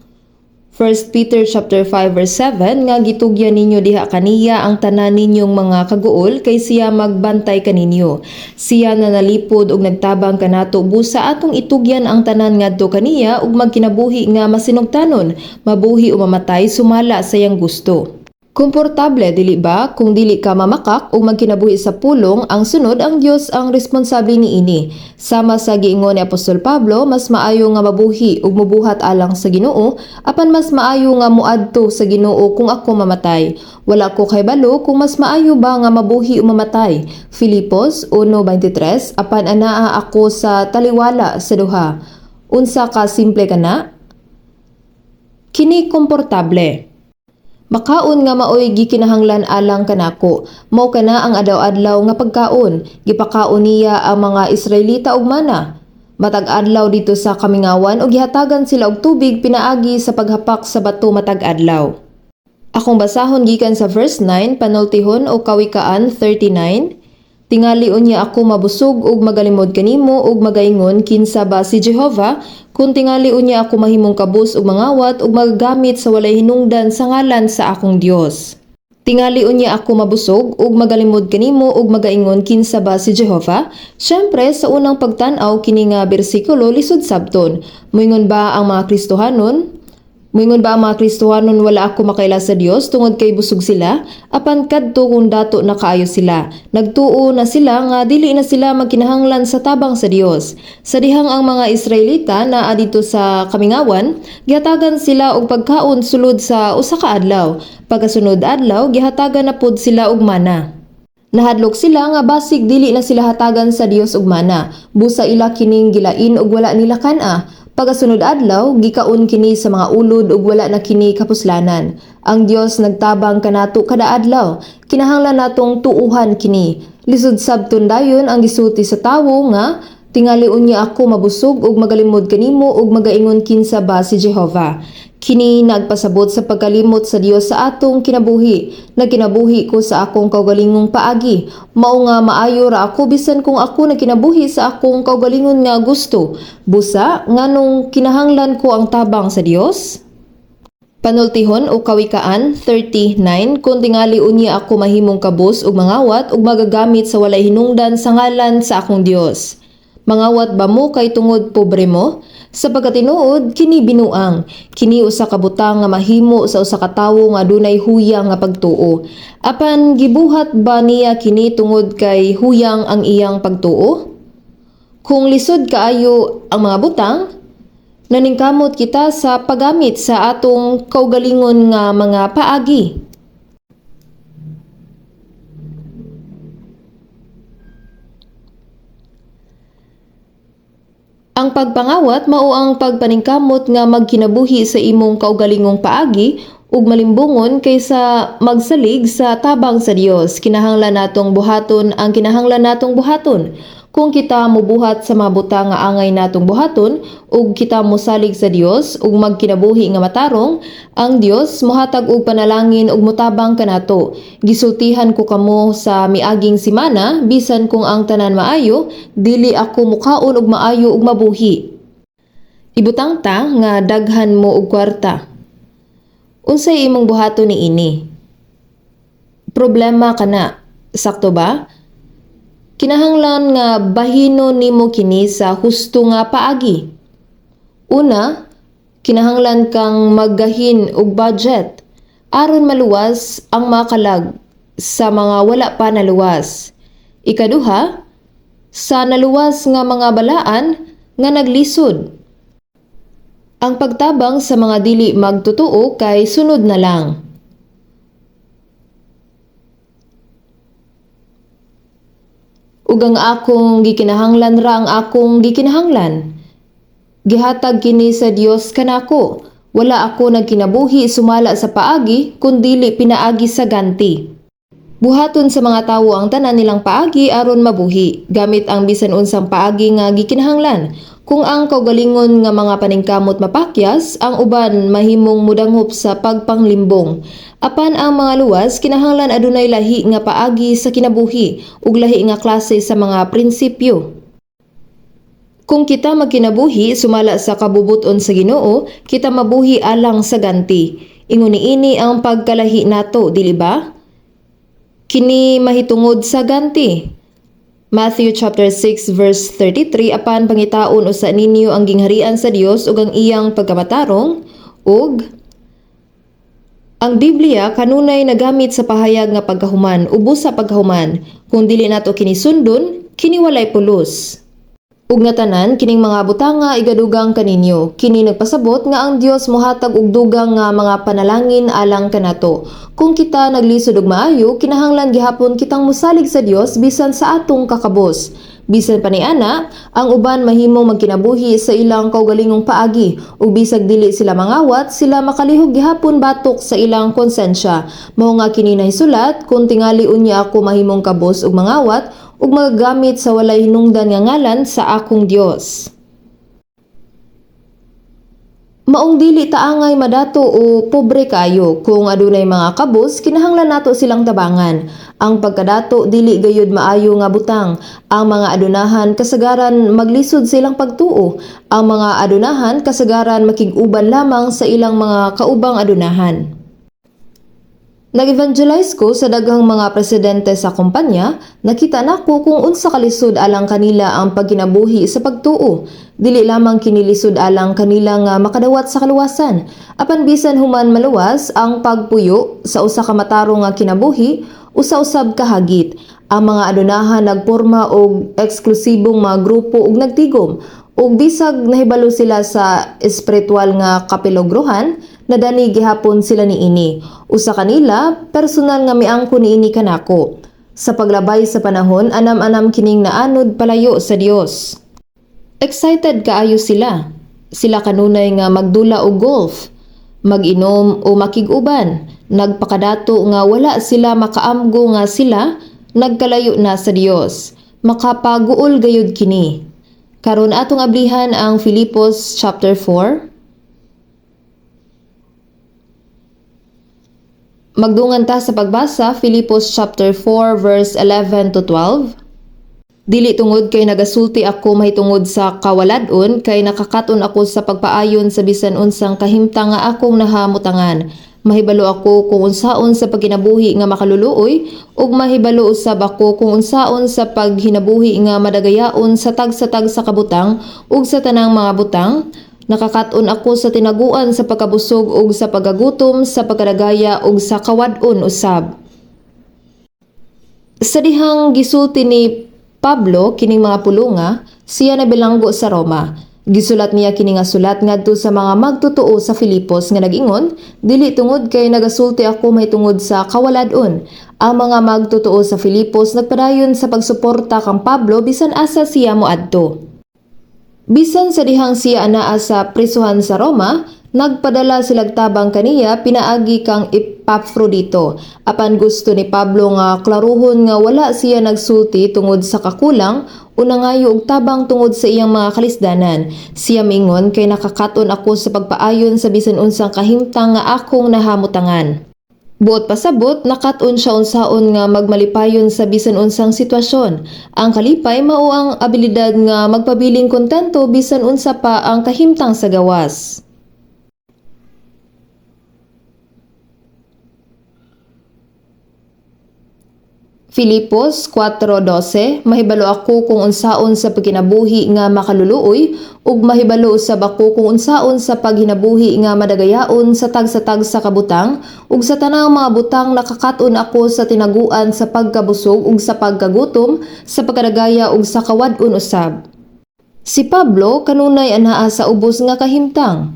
1 Peter chapter 5 verse 7 nga gitugyan ninyo diha kaniya ang tanan ninyong mga kaguol kay siya magbantay kaninyo. Siya na nalipod og nagtabang kanato busa atong itugyan ang tanan ngadto kaniya ug magkinabuhi nga masinugtanon, mabuhi o mamatay sumala sa iyang gusto. Komportable, dili ba, kung dili ka mamakak ug magkinabuhi sa pulong, ang sunod ang Dios ang responsable niini. Sama sa giingon ni Apostol Pablo, mas maayo nga mabuhi ug mubuhat alang sa Ginoo, apan mas maayo nga muadto sa Ginoo kung ako mamatay. Wala ko kahibalo kung mas maayo ba nga mabuhi o mamatay. Filipos 1:23, apan anaa ako sa taliwala sa duha. Unsa ka simple kana? Kini komportable. Makaon nga maoy gikinahanglan alang kanako. Mao kana ang adlaw-adlaw nga pagkaon. Gipakaon niya ang mga Israelita og mana matag adlaw didto sa kamingawan ug gihatagan sila og tubig pinaagi sa paghapak sa bato matag adlaw. Akong basahon gikan sa verse 9, Panultihon o Kawikaan 39. "Tingali unya ako mabusog ug magalimod kanimo ug magaingon, 'Kinsa ba si Jehova?' Kung tingali unya ako mahimong kabus ug mangawat ug magagamit sa walay hinungdan sa ngalan sa akong Dios." Tingali unya ako mabusog ug magalimod kanimo ug magaingon, 'Kinsa ba si Jehova?' Syempre, sa unang pagtan-aw kini nga bersikulo lisod sabton. Moingon ba ang mga Kristohanon, "Wala ako makaila sa Dios tungod kay busog sila"? Apan kadto kung dato na kaayo sila. Nagtuo na sila nga dili na sila magkinahanglan sa tabang sa Dios. Sa dihang ang mga Israelita naa didto sa kamingawan, gihatagan sila og pagkaon sulod sa usa ka adlaw. Pagkasunod adlaw, gihatagan na pod sila og mana. Nahadlok sila nga basig dili na sila hatagan sa Dios og mana. Busa ila kining gilain ug wala nila kan-a. Pagkasunod adlaw, gikaon kini sa mga ulod ug wala na kini kapuslanan. Ang Dios nagtabang kanato kada adlaw. Kinahanglan natong tuuhan kini. Lisod sabton dayon ang gisulti sa tawo nga tingali unya ako mabusog ug magalimod kanimo ug magaingon, 'Kinsa ba si Jehova?' Kini nagpasabot sa pagkalimot sa Dios sa atong kinabuhi. Nagkinabuhi ko sa akong kaugalingong paagi. Mao nga maayo ra ako bisan kung ako nagkinabuhi sa akong kaugalingon nga gusto. Busa, nganong kinahanglan ko ang tabang sa Dios? Panultihon o Kawikaan 39, "Kung tingali unya ako mahimong kabus ug mangawat ug magagamit sa walay hinungdan sa ngalan sa akong Dios." Mangawat ba mo kay tungod pobre mo? Sa pagkatinuod, kini binuang. Kini usa ka butang nga mahimo sa usa ka tawo nga adunay huyang nga pagtuo. Apan gibuhat ba niya kini tungod kay huyang ang iyang pagtuo? Kung lisod kaayo ang mga butang, naningkamot kita sa paggamit sa atong kaugalingon nga mga paagi. Ang pagpangawat mao ang pagpaningkamot nga magkinabuhi sa imong kaugalingong paagi ug malimbungon kaysa magsalig sa tabang sa Dios. Kinahanglan natong buhaton ang kinahanglan natong buhaton. Kung kita mobuhat sa mga butang nga angay natong buhaton ug kita mosalig sa Dios ug magkinabuhi nga matarong, ang Dios mohatag og panalangin ug motabang kanato. Gisultihan ko kamo sa miaging simana, bisan kung ang tanan maayo, dili ako mukaon og maayo ug mabuhi. Ibutang ta nga daghan mo og kwarta. Unsay imong buhaton niini? Problema kana, sakto ba? Kinahanglan nga bahinon nimo kini sa husto nga paagi. Una, kinahanglan kang maggahin og budget aron maluwas ang makalag sa mga wala pa naluwas. Ikaduha, sa naluwas nga mga balaan nga naglisod. Ang pagtabang sa mga dili magtotoo kay sunod na lang. Ug ang akong gikinahanglan ra ang akong gikinahanglan. Gihatag kini sa Dios kanako. Wala ako nagkinabuhi sumala sa paagi kun dili pinaagi sa ganti. Buhaton sa mga tawo ang tanan nilang paagi aron mabuhi, gamit ang bisan unsang paagi nga gikinahanglan. Kung ang kaugalingon nga mga paningkamot mapakyas, ang uban mahimong mudanghop sa pagpanglimbong. Apan ang mga luwas kinahanglan adunay lahi nga paagi sa kinabuhi ug lahi nga klase sa mga prinsipyo. Kung kita magkinabuhi sumala sa kabubut-on sa Ginoo, kita mabuhi alang sa ganti. Ingon niini ang pagkalahi nato, dili ba? Kini mahitungod sa ganti. Matthew chapter 6 verse 33, apan pangitaon usa ninyo ang gingharian sa Dios ug ang iyang pagkamatarong, ug ang Biblia kanunay nagamit sa pahayag nga pagkahuman, ubos sa pagkahuman. Kung dili nato kini sundon, kini walay pulos. Ug nga tanan kining mga butanga igadugang kaninyo. Kini nagpasabot nga ang Dios mohatag og dugang nga mga panalangin alang kanato. Kung kita naglisod og maayo, kinahanglan gihapon kitang mosalig sa Dios bisan sa atong kakabos. Bisan pa niana, ang uban mahimong magkinabuhi sa ilang kaugalingong paagi ug bisag dili sila mangawat, sila makalihok gihapon batok sa ilang konsensya. Mao nga kini nahisulat, kung tingali unya ako mahimong kabos ug mangawat ug magagamit sa walay hinungdan nga ngalan sa akong Dios. Maong dili taangay madato o pobre kayo, kung adunay mga kabos, kinahanglan nato silang tabangan. Ang pagkadato dili gayud maayo nga butang. Ang mga adunahan kasagaran maglisod sa ilang pagtuo. Ang mga adunahan kasagaran makig-uban lamang sa ilang mga kaubang adunahan. Nag-evangelize ko sa daghang mga presidente sa kumpanya, nakita nako kung unsa kalisod alang kanila ang pagkinabuhi sa pagtuo. Dili lamang kinilisod alang kanila nga makadawat sa kaluwasan. Apan bisan human maluwas, ang pagpuyo sa usa ka matarong nga kinabuhi, usa-usab kahagit. Ang mga adunahan nagporma og eksklusibong mga grupo ug nagtigom. Ug bisag nahibalo sila sa espiritual nga kapilogruhan, nadani gihapon sila niini. Usa kanila, personal nga miangko niini kanako. Sa paglabay sa panahon, anam-anam kining naanod palayo sa Dios. Excited kaayo sila. Sila kanunay nga magdula og golf, mag-inom o makig-uban. Nagpakadato nga wala sila makaamgo nga sila nagkalayo na sa Dios. Makapaguol gayud kini. Karon atong ablihan ang Filipos chapter 4. Magdungan ta sa pagbasa, Filipos chapter 4 verse 11 to 12. Dili tungod kay nagasulti ako mahitungod sa kawalad-on, kay nakakaton ako sa pagpaayon sa bisan unsang kahimtang nga akong nahamutangan. Mahibalo ako kung unsaon sa pagkinabuhi nga makaluluoy ug mahibalo usab ako kung unsaon sa paghinabuhi nga madagayaon sa tagsa-tagsa ka butang ug sa tanang mga butang. Nakakat-on ako sa tinaguan sa pagkabusog ug sa pagkagutom, sa pagkadagaya ug sa kawad-on usab. Sa dihang gisulti ni Pablo kining mga pulunga, siya nabilanggo sa Roma. Gisulat niya kini nga sulat ngadto sa mga magtotoo sa Filipos nga nag-ingon, "Dili tungod kay nagasulti ako mahitungod sa kawalad-on." Ang mga magtotoo sa Filipos nagpadayon sa pagsuporta kang Pablo bisan asa siya moadto. Bisan sa dihang siya anaa sa prisuhan sa Roma, nagpadala silag tabang kaniya pinaagi kang Epafrodito. Apan gusto ni Pablo nga klaruhon nga wala siya nagsulti tungod sa kakulang o nangayo og tabang tungod sa iyang mga kalisdanan. Siya mingon kay nakakaton ako sa pagpaayon sa bisan unsang kahimtang nga akong nahamutangan. Buot pasabot, nakat-on siya unsaon nga magmalipayon sa bisan unsang sitwasyon. Ang kalipay mao ang abilidad nga magpabiling kontento bisan unsa pa ang kahimtang sa gawas. Filipos 4:12. Mahibalo ako kung unsaon sa pagkinabuhi nga makaluluoy ug mahibalo usab ako kung unsaon sa paghinabuhi nga madagayaon sa tagsa-tagsa ka butang ug sa tanang mga butang nakakat-on ako sa tinaguan sa pagkabusog ug sa pagkagutom, sa pagkadagaya ug sa kawad-on usab. Si Pablo kanunay anaa sa ubos nga kahimtang.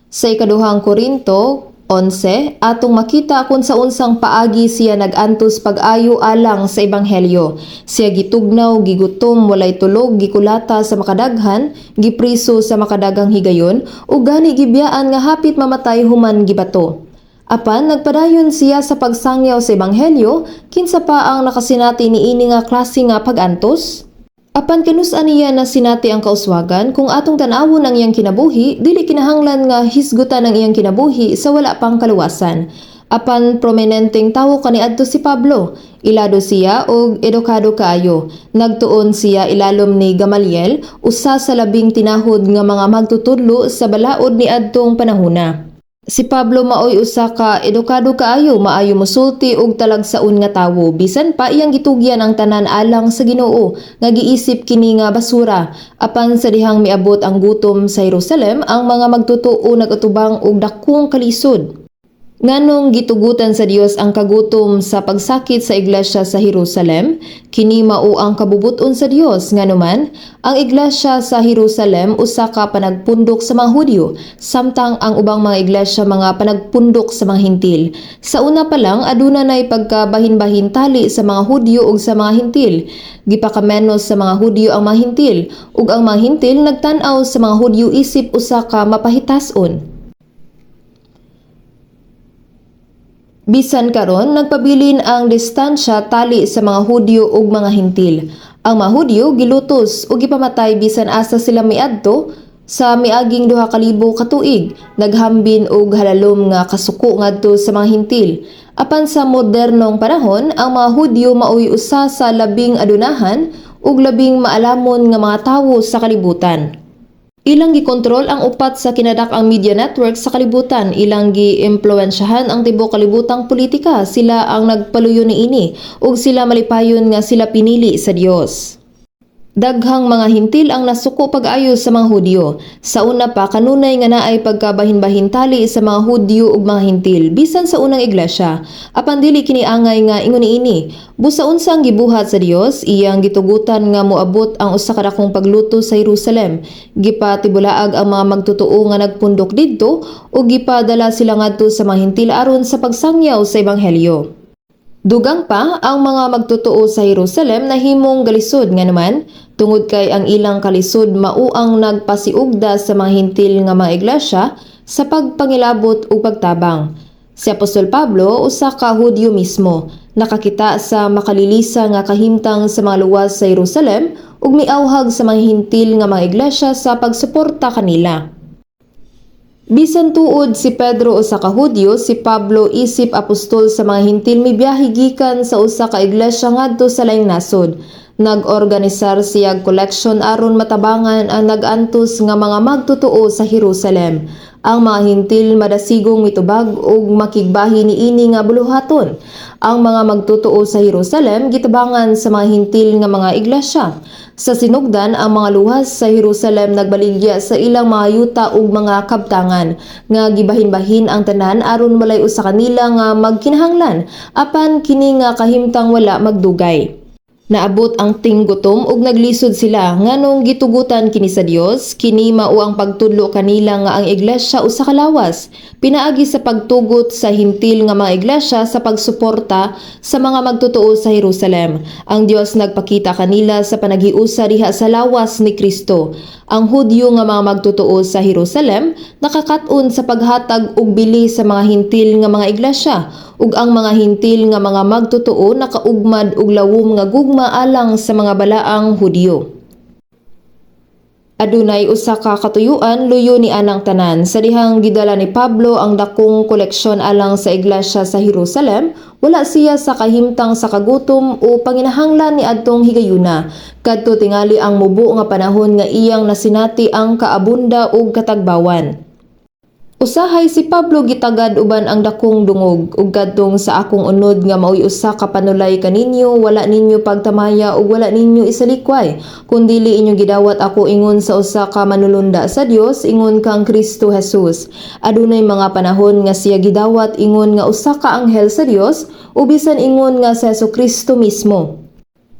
Sa ikaduhang Korinto 11, atong makita kung sa unsang paagi siya nag-antos pag-ayo alang sa ebanghelyo. Siya gitugnaw, gigutom, walay tulog, gikulata sa makadaghan, gipriso sa makadaghang higayon, ug gani gibiyaan nga hapit mamatay human gibato. Apan nagpadayon siya sa pagsangyaw sa ebanghelyo, kinsa pa ang nakasinati niini nga klase nga pag-antos? Apan kanus-a niya nasinati ang kauswagan kung atong tan-awon ang iyang kinabuhi, dili kinahanglan nga hisgutan ang iyang kinabuhi sa wala pang kaluwasan. Apan prominenteng tawo kaniadto si Pablo. Ilado siya og edukado kaayo. Nagtuon siya ilalom ni Gamaliel, usa sa labing tinahod nga mga magtutudlo sa balaod niadtong panahona. Si Pablo maoy usa ka edukado kaayo, maayo mosulti og talagsaon nga tawo. Bisan pa iyang gitugyan ang tanan alang sa Ginoo, nga giisip kini nga basura. Apan sa dihang miabot ang gutom sa Jerusalem, ang mga magtotoo nag-atubang og dakong kalisod. Nganong gitugutan sa Dios ang kagutom sa pagsakit sa iglesia sa Jerusalem? Kini mao ang kabubut-on sa Dios. Nganuman, ang iglesia sa Jerusalem usa ka panagpundok sa mga Hudyo, samtang ang ubang mga iglesia mga panagpundok sa mga Hintil. Sa una pa lang aduna nay pagkabahin-bahin tali sa mga Hudyo ug sa mga Hintil. Gipakamenos sa mga Hudyo ang mga Hintil, ug ang mga Hintil nagtan-aw sa mga Hudyo isip usa ka mapahitas-on. Bisan karon nagpabilin ang distansya tali sa mga Hudyo ug mga Hintil. Ang mga Hudyo gilutos ug gipamatay bisan asa sila miadto sa miaging 2,000 ka tuig, naghambin og halalom nga kasuko ngadto sa mga Hintil. Apan sa modernong panahon, ang mga Hudyo maoy usa sa labing adunahan ug labing maalamon nga mga tawo sa kalibutan. Ilang gikontrol ang upat sa kinadak-ang media network sa kalibutan, ilang giimpluwensyahan ang tibuok kalibutang politika, sila ang nagpaluyo niini ug sila malipayon nga sila pinili sa Dios. Daghang mga Hintil ang nasuko pag-ayo sa mga Hudyo. Sa una pa kanunay nga naay pagkabahin-bahin tali sa mga Hudyo ug mga Hintil bisan sa unang iglesia. Apan dili kini angay nga ingon niini. Busa unsa ang gibuhat sa Dios, iyang gitugutan nga moabot ang usa ka dakong pagluto sa Jerusalem. Gipatibulaag ang mga magtotoo nga nagpundok didto ug gipadala sila ngadto sa mga Hintil aron sa pagsangyaw sa ebanghelyo. Dugang pa, ang mga magtotoo sa Jerusalem nahimong galisod nganuman, tungod kay ang ilang kalisod mao ang nagpasiugda sa mga Hintil nga mga iglesia sa pagpangilabot ug pagtabang. Si Apostol Pablo, usa ka Hudyo mismo, nakakita sa makalilisa nga kahimtang sa mga luwas sa Jerusalem ug miawhag sa mga Hintil nga mga iglesia sa pagsuporta kanila. Bisan tuod si Pedro usa ka Hudyo, si Pablo isip apostol sa mga Hintil mibiyahe gikan sa usa ka iglesia ngadto sa laing nasod. Nag-organisar siya koleksyon aron matabangan ang nag-antos nga mga magtotoo sa Jerusalem. Ang mga Hentil madasigong mitubag ug makigbahin niini nga buluhaton. Ang mga magtotoo sa Jerusalem gitabangan sa mga Hentil nga mga iglesia. Sa sinugdan, ang mga luwas sa Jerusalem nagbaligya sa ilang mga yuta ug mga kabtangan nga gibahin-bahin ang tanan aron walay usa kanila nga magkinahanglan, apan kini nga kahimtang wala magdugay. Naabot ang tinggutom ug naglisod sila nganong gitugutan kini sa Dios. Kini mao ang pagtudlo kanila nga ang iglesia usa ka lawas pinaagi sa pagtugot sa Hentil nga mga iglesia sa pagsuporta sa mga magtotoo sa Jerusalem. Ang Dios nagpakita kanila sa panaghiusa diha sa lawas ni Kristo. Ang Hudyo nga mga magtotoo sa Jerusalem nakakat-on sa paghatag og bili sa mga Hentil nga mga iglesia, ug ang mga Hentil nga mga magtotoo nakaugmad og lawom nga gugma alang sa mga balaang Hudyo. Adunay usa ka katuyuan luyo ni anang tanan. Sa dihang gidala ni Pablo ang dakong koleksyon alang sa iglesia sa Jerusalem, wala siya sa kahimtang sa kagutom o panginahanglan ni adtong higayuna. Kadto tingali ang mubo nga panahon nga iyang nasinati ang kaabunda ug katagbawan. Usahay si Pablo gitagad uban ang dakong dungog, ug kadtong sa akong unod nga maoy usa ka panulay kaninyo, wala ninyo pagtamaya ug wala ninyo isalikway, kundili inyong gidawat ako ingon sa usa ka manulunda sa Dios, ingon kang Kristo Jesus. Adunay mga panahon nga siya gidawat ingon nga usa ka anghel sa Dios o bisan ingon nga sa Kristo mismo.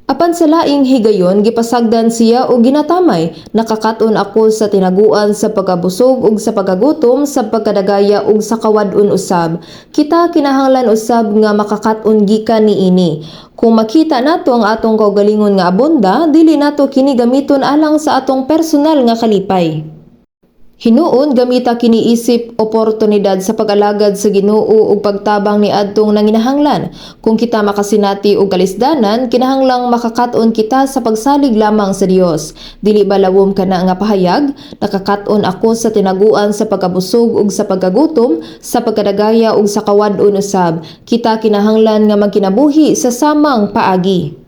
Apan sa laing higayon, gipasagdan siya og ginatamay. Nakakaton ako sa tinaguan sa pagkabusog ug sa pagkagutom, sa pagkadagaya ug sa kawad-on usab. Kita kinahanglan usab nga makakat-on gikan niini. Kung makita nato ang atong kaugalingon nga abonda, dili nato kini gamiton alang sa atong personal nga kalipay. Hinuon gamita kini isip oportunidad sa pag-alagad sa Ginoo ug pagtabang ni adtong nanginahanglan. Kung kita makasinati og kalisdanan, kinahanglang makakat-on kita sa pagsalig lamang sa Dios. Dili ba lawom kana nga pahayag? Nakakat-on ako sa tinaguan sa pagkabusog ug sa pagkagutom, sa pagkadagaya ug sa kawad-on usab. Kita kinahanglan nga magkinabuhi sa samang paagi.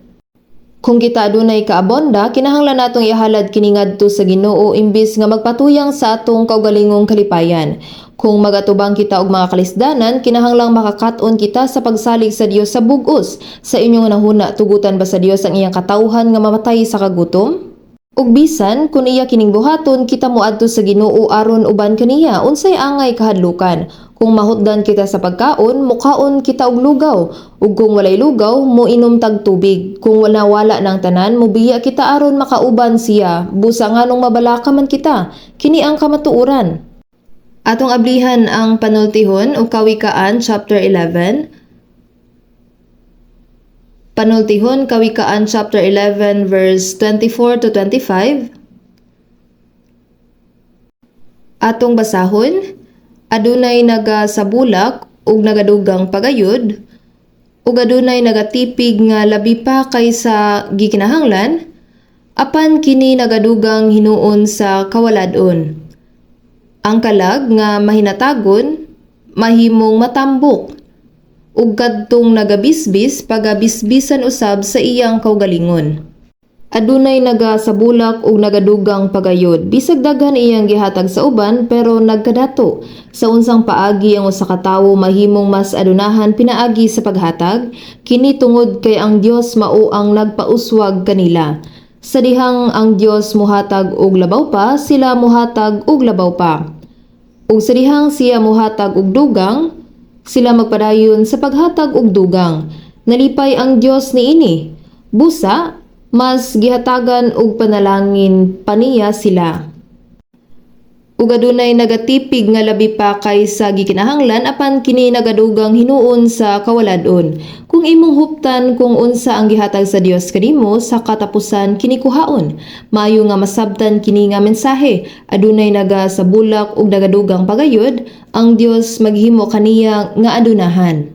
Kung kita adunay kaabonda, kinahanglan natong ihalad kini ngadto sa Ginoo imbis nga magpatuyang sa atong kaugalingong kalipayan. Kung magatubang kita og mga kalisdanan, kinahanglang makakat-on kita sa pagsalig sa Dios sa bug-os. Sa inyong hunahuna, tugutan ba sa Dios ang iyang katawhan nga mamatay sa kagutom? Ug bisan kun iya kining buhaton, kita moadto sa Ginoo aron uban kaniya, unsay angay kahadlukan? Kung mahutdan kita sa pagkaon, mukaon kita og lugaw. Ug kung walay lugaw, moinom tag tubig. Kung wala wala ng tanan, mobiya kita aron makauban siya. Busa nganong mabalaka man kita? Kini ang kamatuoran. Atong ablihan ang Panultihon o Kawikaan chapter 11. Panultihon, Kawikaan chapter 11 verse 24 to 25. Atong basahon, adunay nagasabulak ug nagadugang pagayod, ug adunay nagatipig nga labi pa kaysa gikinahanglan, apan kini nagadugang hinuon sa kawalad-on. Ang kalag nga mahinatagon mahimong matambok, ug kadtong nagabisbis pagabisbisan usab sa iyang kaugalingon. Adunay nagasabulak ug nagadugang pagayod. Bisag daghan iyang gihatag sa uban, pero nagkadato. Sa unsang paagi ang usa ka tawo mahimong mas adunahan pinaagi sa paghatag? Kini tungod kay ang Dios mao ang nagpauswag kanila. Sa dihang ang Dios mohatag og labaw pa, sila mohatag og labaw pa. Ug sa dihang siya mohatag og dugang, sila magpadayon sa paghatag og dugang. Nalipay ang Dios niini. Busa, mas gihatagan og panalangin pa niya sila. Ug adunay nagatipig nga labi pa kaysa gikinahanglan, apan kini nagadugang hinuon sa kawalad-on. Kung imong huptan kung unsa ang gihatag sa Dios kanimo, sa katapusan kini kuhaon. Maayo nga masabtan kini nga mensahe. Adunay naga sa bulak ug nagadugang pagayod, ang Dios maghimo kaniya nga adunahan.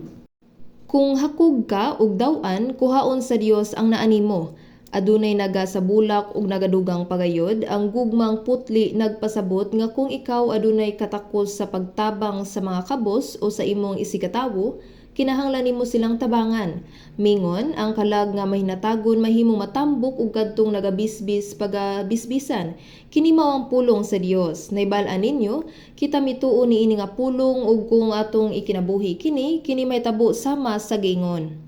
Kung hakog ka ug daw-an, kuhaon sa Dios ang naa nimo. Adunay naga sa bulak ug nagadugang pagayod, ang gugmang putli nagpasabot nga kung ikaw adunay katakos sa pagtabang sa mga kabos o sa imong isigkatawo, Kinahanglan nimo silang tabangan. Mingon, ang kalag nga mahinatagon mahimong matambok ug kadtong nagabisbis pagabisbisan. Kini mao ang pulong sa Dios. Naibal-an ninyo, kita mituo niini nga pulong ug kung atong ikinabuhi kini, kini mahitabo sama sa giingon.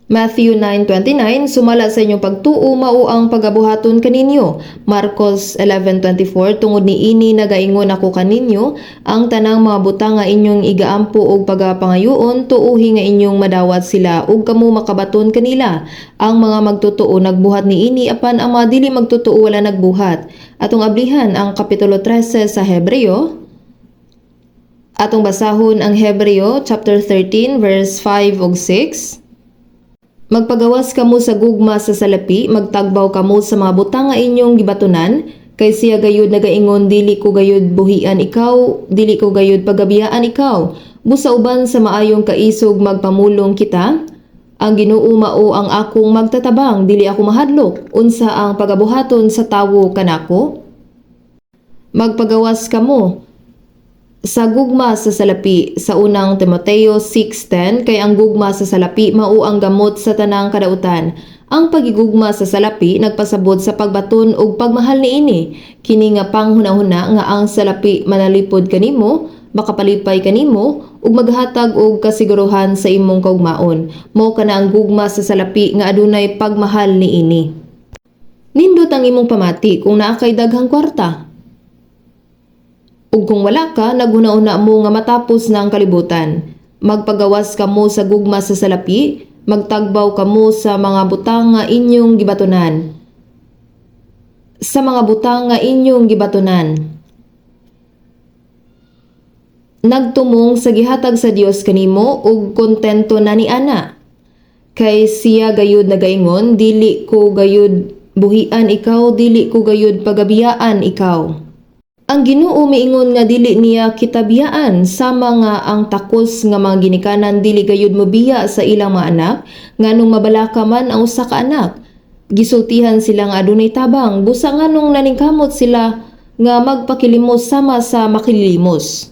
Matthew 9:29, "Sumala sa inyong pagtuo, mao ang pagabuhaton kaninyo." Marcos 11:24, "Tungod niini nagaingon ako kaninyo, ang tanang mga butang nga inyong igaampo og pagapangayoon, tuohi nga inyong madawat sila ug kamo makabaton kanila." Ang mga magtotoo nagbuhat niini, apan ang mga dili magtotoo wala nagbuhat. Atong ablihan ang kapitulo 13 sa Hebreo. Atong basahon ang Hebreo chapter 13 verse 5 ug 6. Magpagawas kamo sa gugma sa salapi, magtagbaw kamo sa mga butang nga inyong gibatunan, kay siya gayud nagaingon, "Dili ko gayud buhian ikaw, dili ko gayud pagabiyaan ikaw." Busa uban sa maayong kaisog magpamulong kita, "Ang Ginoo mao ang akong magtatabang, dili ako mahadlok. Unsa ang pagabuhaton sa tawo kanako?" Magpagawas kamo sa gugma sa salapi. Sa unang Timoteo 6:10, "Kay ang gugma sa salapi mao ang gamot sa tanang kadautan." Ang pagigugma sa salapi nagpasabot sa pagbaton og pagmahal niini. Kini nga panghunahuna nga ang salapi manalipod kanimo, makapalipay kanimo ug maghatag og kasiguruhan sa imong kaugmaon. Mao kana ang gugma sa salapi nga adunay pagmahal niini. Nindot ang imong pamati kung naa kay daghang kwarta. Ug kung wala ka, naghuna-huna mo nga matapos na ang kalibutan. Magpagawas kamo sa gugma sa salapi, magtagbaw kamo sa mga butang nga inyong gibatunan. Sa mga butang nga inyong gibatunan. Nagtumong sa gihatag sa Dios kanimo ug kontento na ni ana. Kay siya gayud nagaingon, "Dili ko gayud buhian ikaw, dili ko gayud pagabiyaan ikaw." Ang Ginoo miingon nga dili niya kita biyaan, sama nga ang takos nga mga ginikanan dili gayud mobiya sa ilang mga anak, nganong mabalaka man ang usa ka anak. Gisultihan sila nga adunay tabang, busa nganong naningkamot sila nga magpakilimos sama sa makililimos.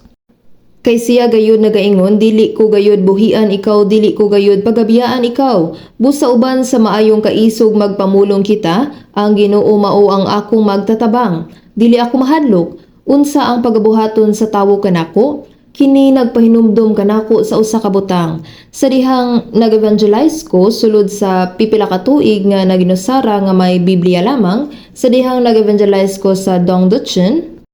Kay siya gayud nagaingon, "Dili ko gayud buhian ikaw, dili ko gayud pagabiyaan ikaw." Busa uban sa maayong kaisog magpamulong kita, "Ang Ginoo mao ang akong magtatabang. Dili ako mahadlok. Unsa ang pagabuhaton sa tawo kanako?" Kini nagpahinumdom kanako sa usa ka butang. Sa dihang nag-evangelize ko sulod sa pipila ka tuig nga naginusara nga may Biblia lamang, sa dihang nag-evangelize ko sa Dongducheon,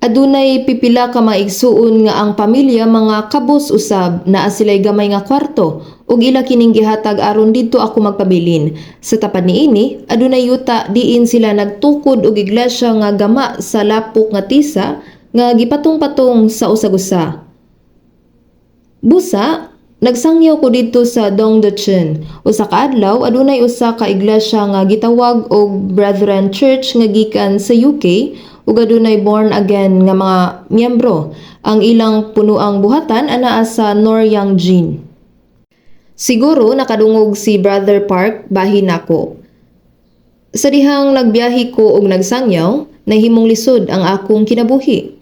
adunay pipila ka mga igsuon nga ang pamilya mga kabos usab, naa sila'y gamay nga kwarto ug ila kining gihatag aron didto ako magpabilin. Sa tapad niini, adunay yuta diin sila nagtukod og iglesia nga gama sa lapok nga tisa nga gipatong-patong sa usag-usa. Busa, nagsangyaw ko didto sa Dongducheon. Usa ka adlaw, adunay usa ka iglesia nga gitawag og Brethren Church nga gikan sa UK ug adunay born again nga mga miyembro. Ang ilang punuang buhatan anaa sa Noryangjin. Siguro nakadungog si Brother Park bahin nako. Sa dihang nagbiyahe ko og nagsangyaw, nahimong lisod ang akong kinabuhi.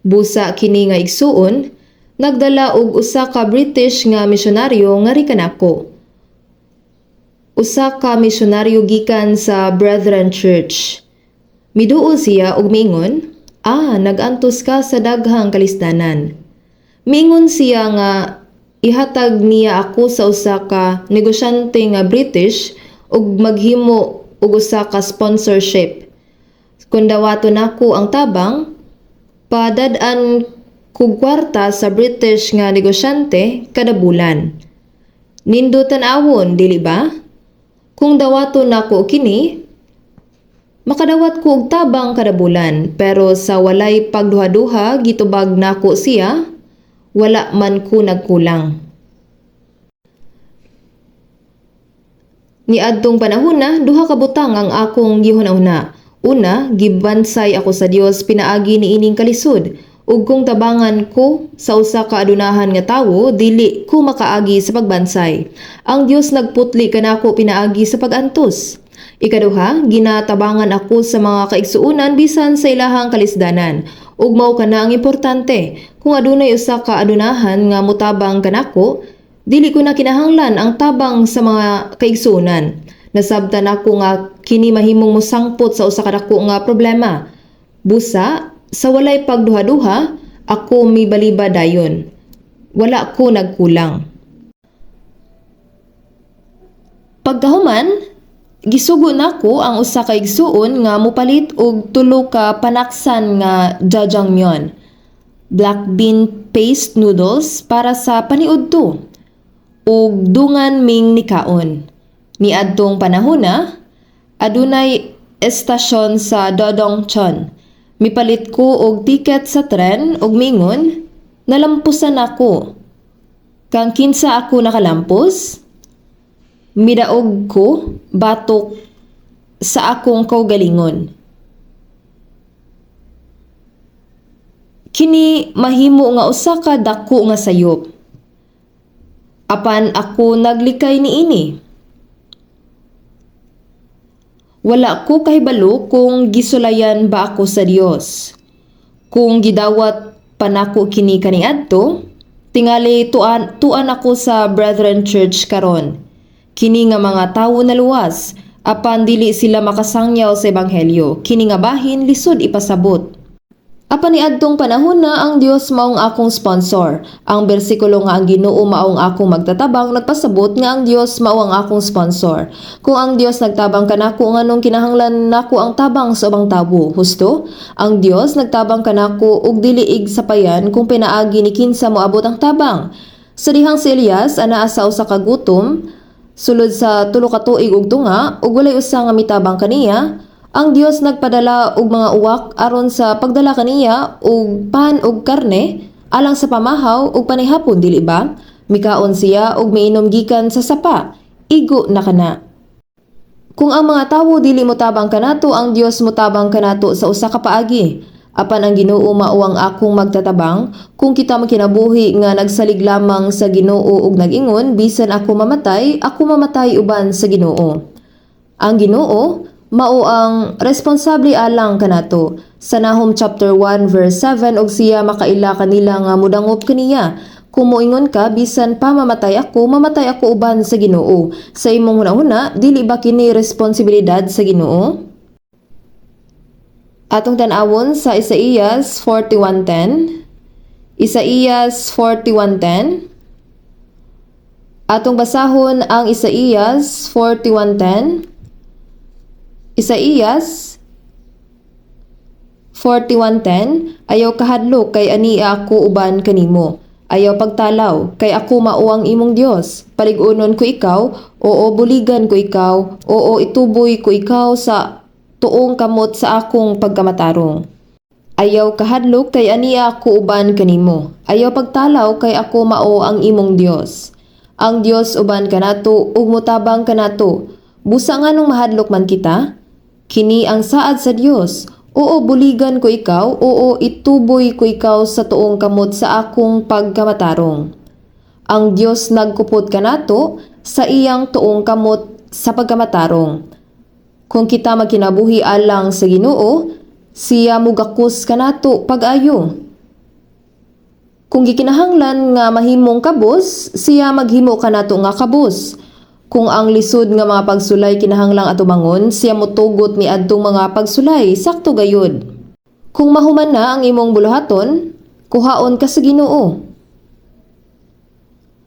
Busa kini nga igsuon, nagdala og usa ka British nga misyonaryo ngari kanako. Usa ka misyonaryo gikan sa Brethren Church. Miduol siya og miingon, "Ah, nag-antos ka sa daghang kalisdanan." Miingon siya nga ihatag niya ako sa usa ka negosyante nga British ug maghimo og usa ka sponsorship. Kung dawaton nako ang tabang, padad-an kog kwarta sa British nga negosyante kada bulan. Nindot tan-awon, dili ba? Kung dawaton nako kini, makadawat ko og tabang kada bulan, pero sa walay pagduha-duha gitubag nako siya, wala man ko nagkulang. Niadtong panahona, duha ka butang ang akong gihuna-huna. Una, gibansay ako sa Dios pinaagi niining kalisod. Ug kung tabangan ko sa usa ka adunahan nga tawo, dili ko makaagi sa pagbansay. Ang Dios nagputli kanako pinaagi sa pag-antos. Ikaduha, ginatabangan ako sa mga kaigsuonan bisan sa ilahang kalisdanan. Ug mao kana ang importante. Kung adunay usa ka adunahan nga motabang kanako, dili ko na kinahanglan ang tabang sa mga kaigsuonan. Nasabtan nako nga kini mahimong mosangpot sa usa ka dako nga problema. Busa, sa walay pagduha-duha, ako mibaliba dayon. Wala ko nagkulang. Pagkahuman, gisugo nako ang usa ka igsuon nga mopalit og tulo ka panaksan nga jajangmyeon, black bean paste noodles, para sa paniudto, ug dungan ming nikaon. Niadtong panahona, adunay estasyon sa Dodongchon. Mipalit ko og tiket sa tren ug mingon, "Nalampusan ako." Kang kinsa ako nakalampos? Midaog ko batok sa akong kaugalingon. Kini mahimo nga usa ka dako nga sayop. Apan ako naglikay niini. Wala ko kahibalo kung gisulayan ba ako sa Dios. Kung gidawat pa nako kini kaniadto, tingali tuan, tuan ako sa Brethren Church karon. Kini nga mga tawo naluwas, apan dili sila makasangyaw sa ebanghelyo. Kini nga bahin lisod ipasabot. Apan niadtong panahon na ang Dios maong akong sponsor. Ang bersikulo nga ang Ginoo maong akong magtatabang nagpasabot nga ang Dios mao ang akong sponsor. Kung ang Dios nagtabang kanako, nganong kinahanglan nako ang tabang sa ubang tawo? Husto? Ang Dios nagtabang kanako ug dili ig sapayan kung pinaagi ni kinsa moabot ang tabang. Sa dihang si Elias anaa sa usa ka gutom sulod sa 3 ka tuig ug tunga ug walay usa nga mitabang kaniya, ang Dios nagpadala og mga uwak aron sa pagdala kaniya og pan ug karne alang sa pamahaw ug panihapon, dili ba? Mikaon siya ug miinom gikan sa sapa. Igo na kana. Kung ang mga tawo dili motabang kanato, ang Dios motabang kanato sa usa ka paagi. Apan ang Ginoo mao ang akong magtatabang. Kung kita makinabuhi nga nagsalig lamang sa Ginoo ug nag-ingon, bisan ako mamatay, ako mamatay uban sa Ginoo. Ang Ginoo mao ang responsable alang kanato. Sa Nahum chapter 1 verse 7, og siya makaila kanila nga mudangop kaniya. Kung moingon ka, bisan pa mamatay ako, mamatay ako uban sa Ginoo. Sa imong hunahuna, dili ba kini responsibilidad sa Ginoo? Atong tan-awon sa Isaías 41:10. Isaías 41:10. Atong basahon ang Isaías 41:10. Isaías 41:10. Ayaw kahadlok kay ania ako uban kanimo. Ayaw pagtalaw kay ako mao ang imong Dios. Palig-unon ko ikaw, oo, buligan ko ikaw, oo, ituboy ko ikaw sa tuong kamot sa akong pagkamatarong. Ayaw kahadlok kay ania ako uban kanimo. Ayaw pagtalaw kay ako mao ang imong Dios. Ang Dios uban kanato ug motabang kanato. Busa nganong mahadlok man kita? Kini ang saad sa Dios. Oo, buligan ko ikaw, oo, ituboy ko ikaw sa tuong kamot sa akong pagkamatarong. Ang Dios nagkupot kanato sa iyang tuong kamot sa pagkamatarong. Kung kita magkinabuhi alang sa Ginoo, siya mugakos kanato pag-ayo. Kung gikinahanglan nga mahimong kabos, siya maghimo kanato nga kabos. Kung ang lisod nga mga pagsulay kinahanglang atumangon, siya motugot ni adtong mga pagsulay, sakto gayud. Kung mahuman na ang imong buluhaton, kuhaon ka sa Ginoo.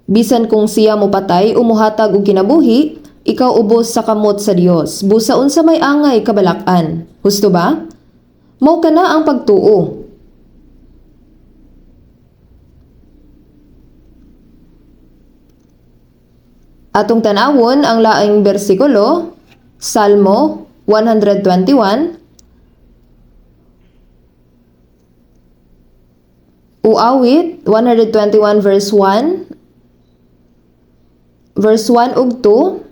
Bisan kung siya mopatay o mohatag og kinabuhi, ikaw ubos sa kamot sa Dios. Busa unsa may angay kabalak-an. Husto ba? Mao kana ang pagtuo. Atong tan-awon ang laing bersikulo, Salmo 121, o awit 121 verse 1, verse 1 ug 2.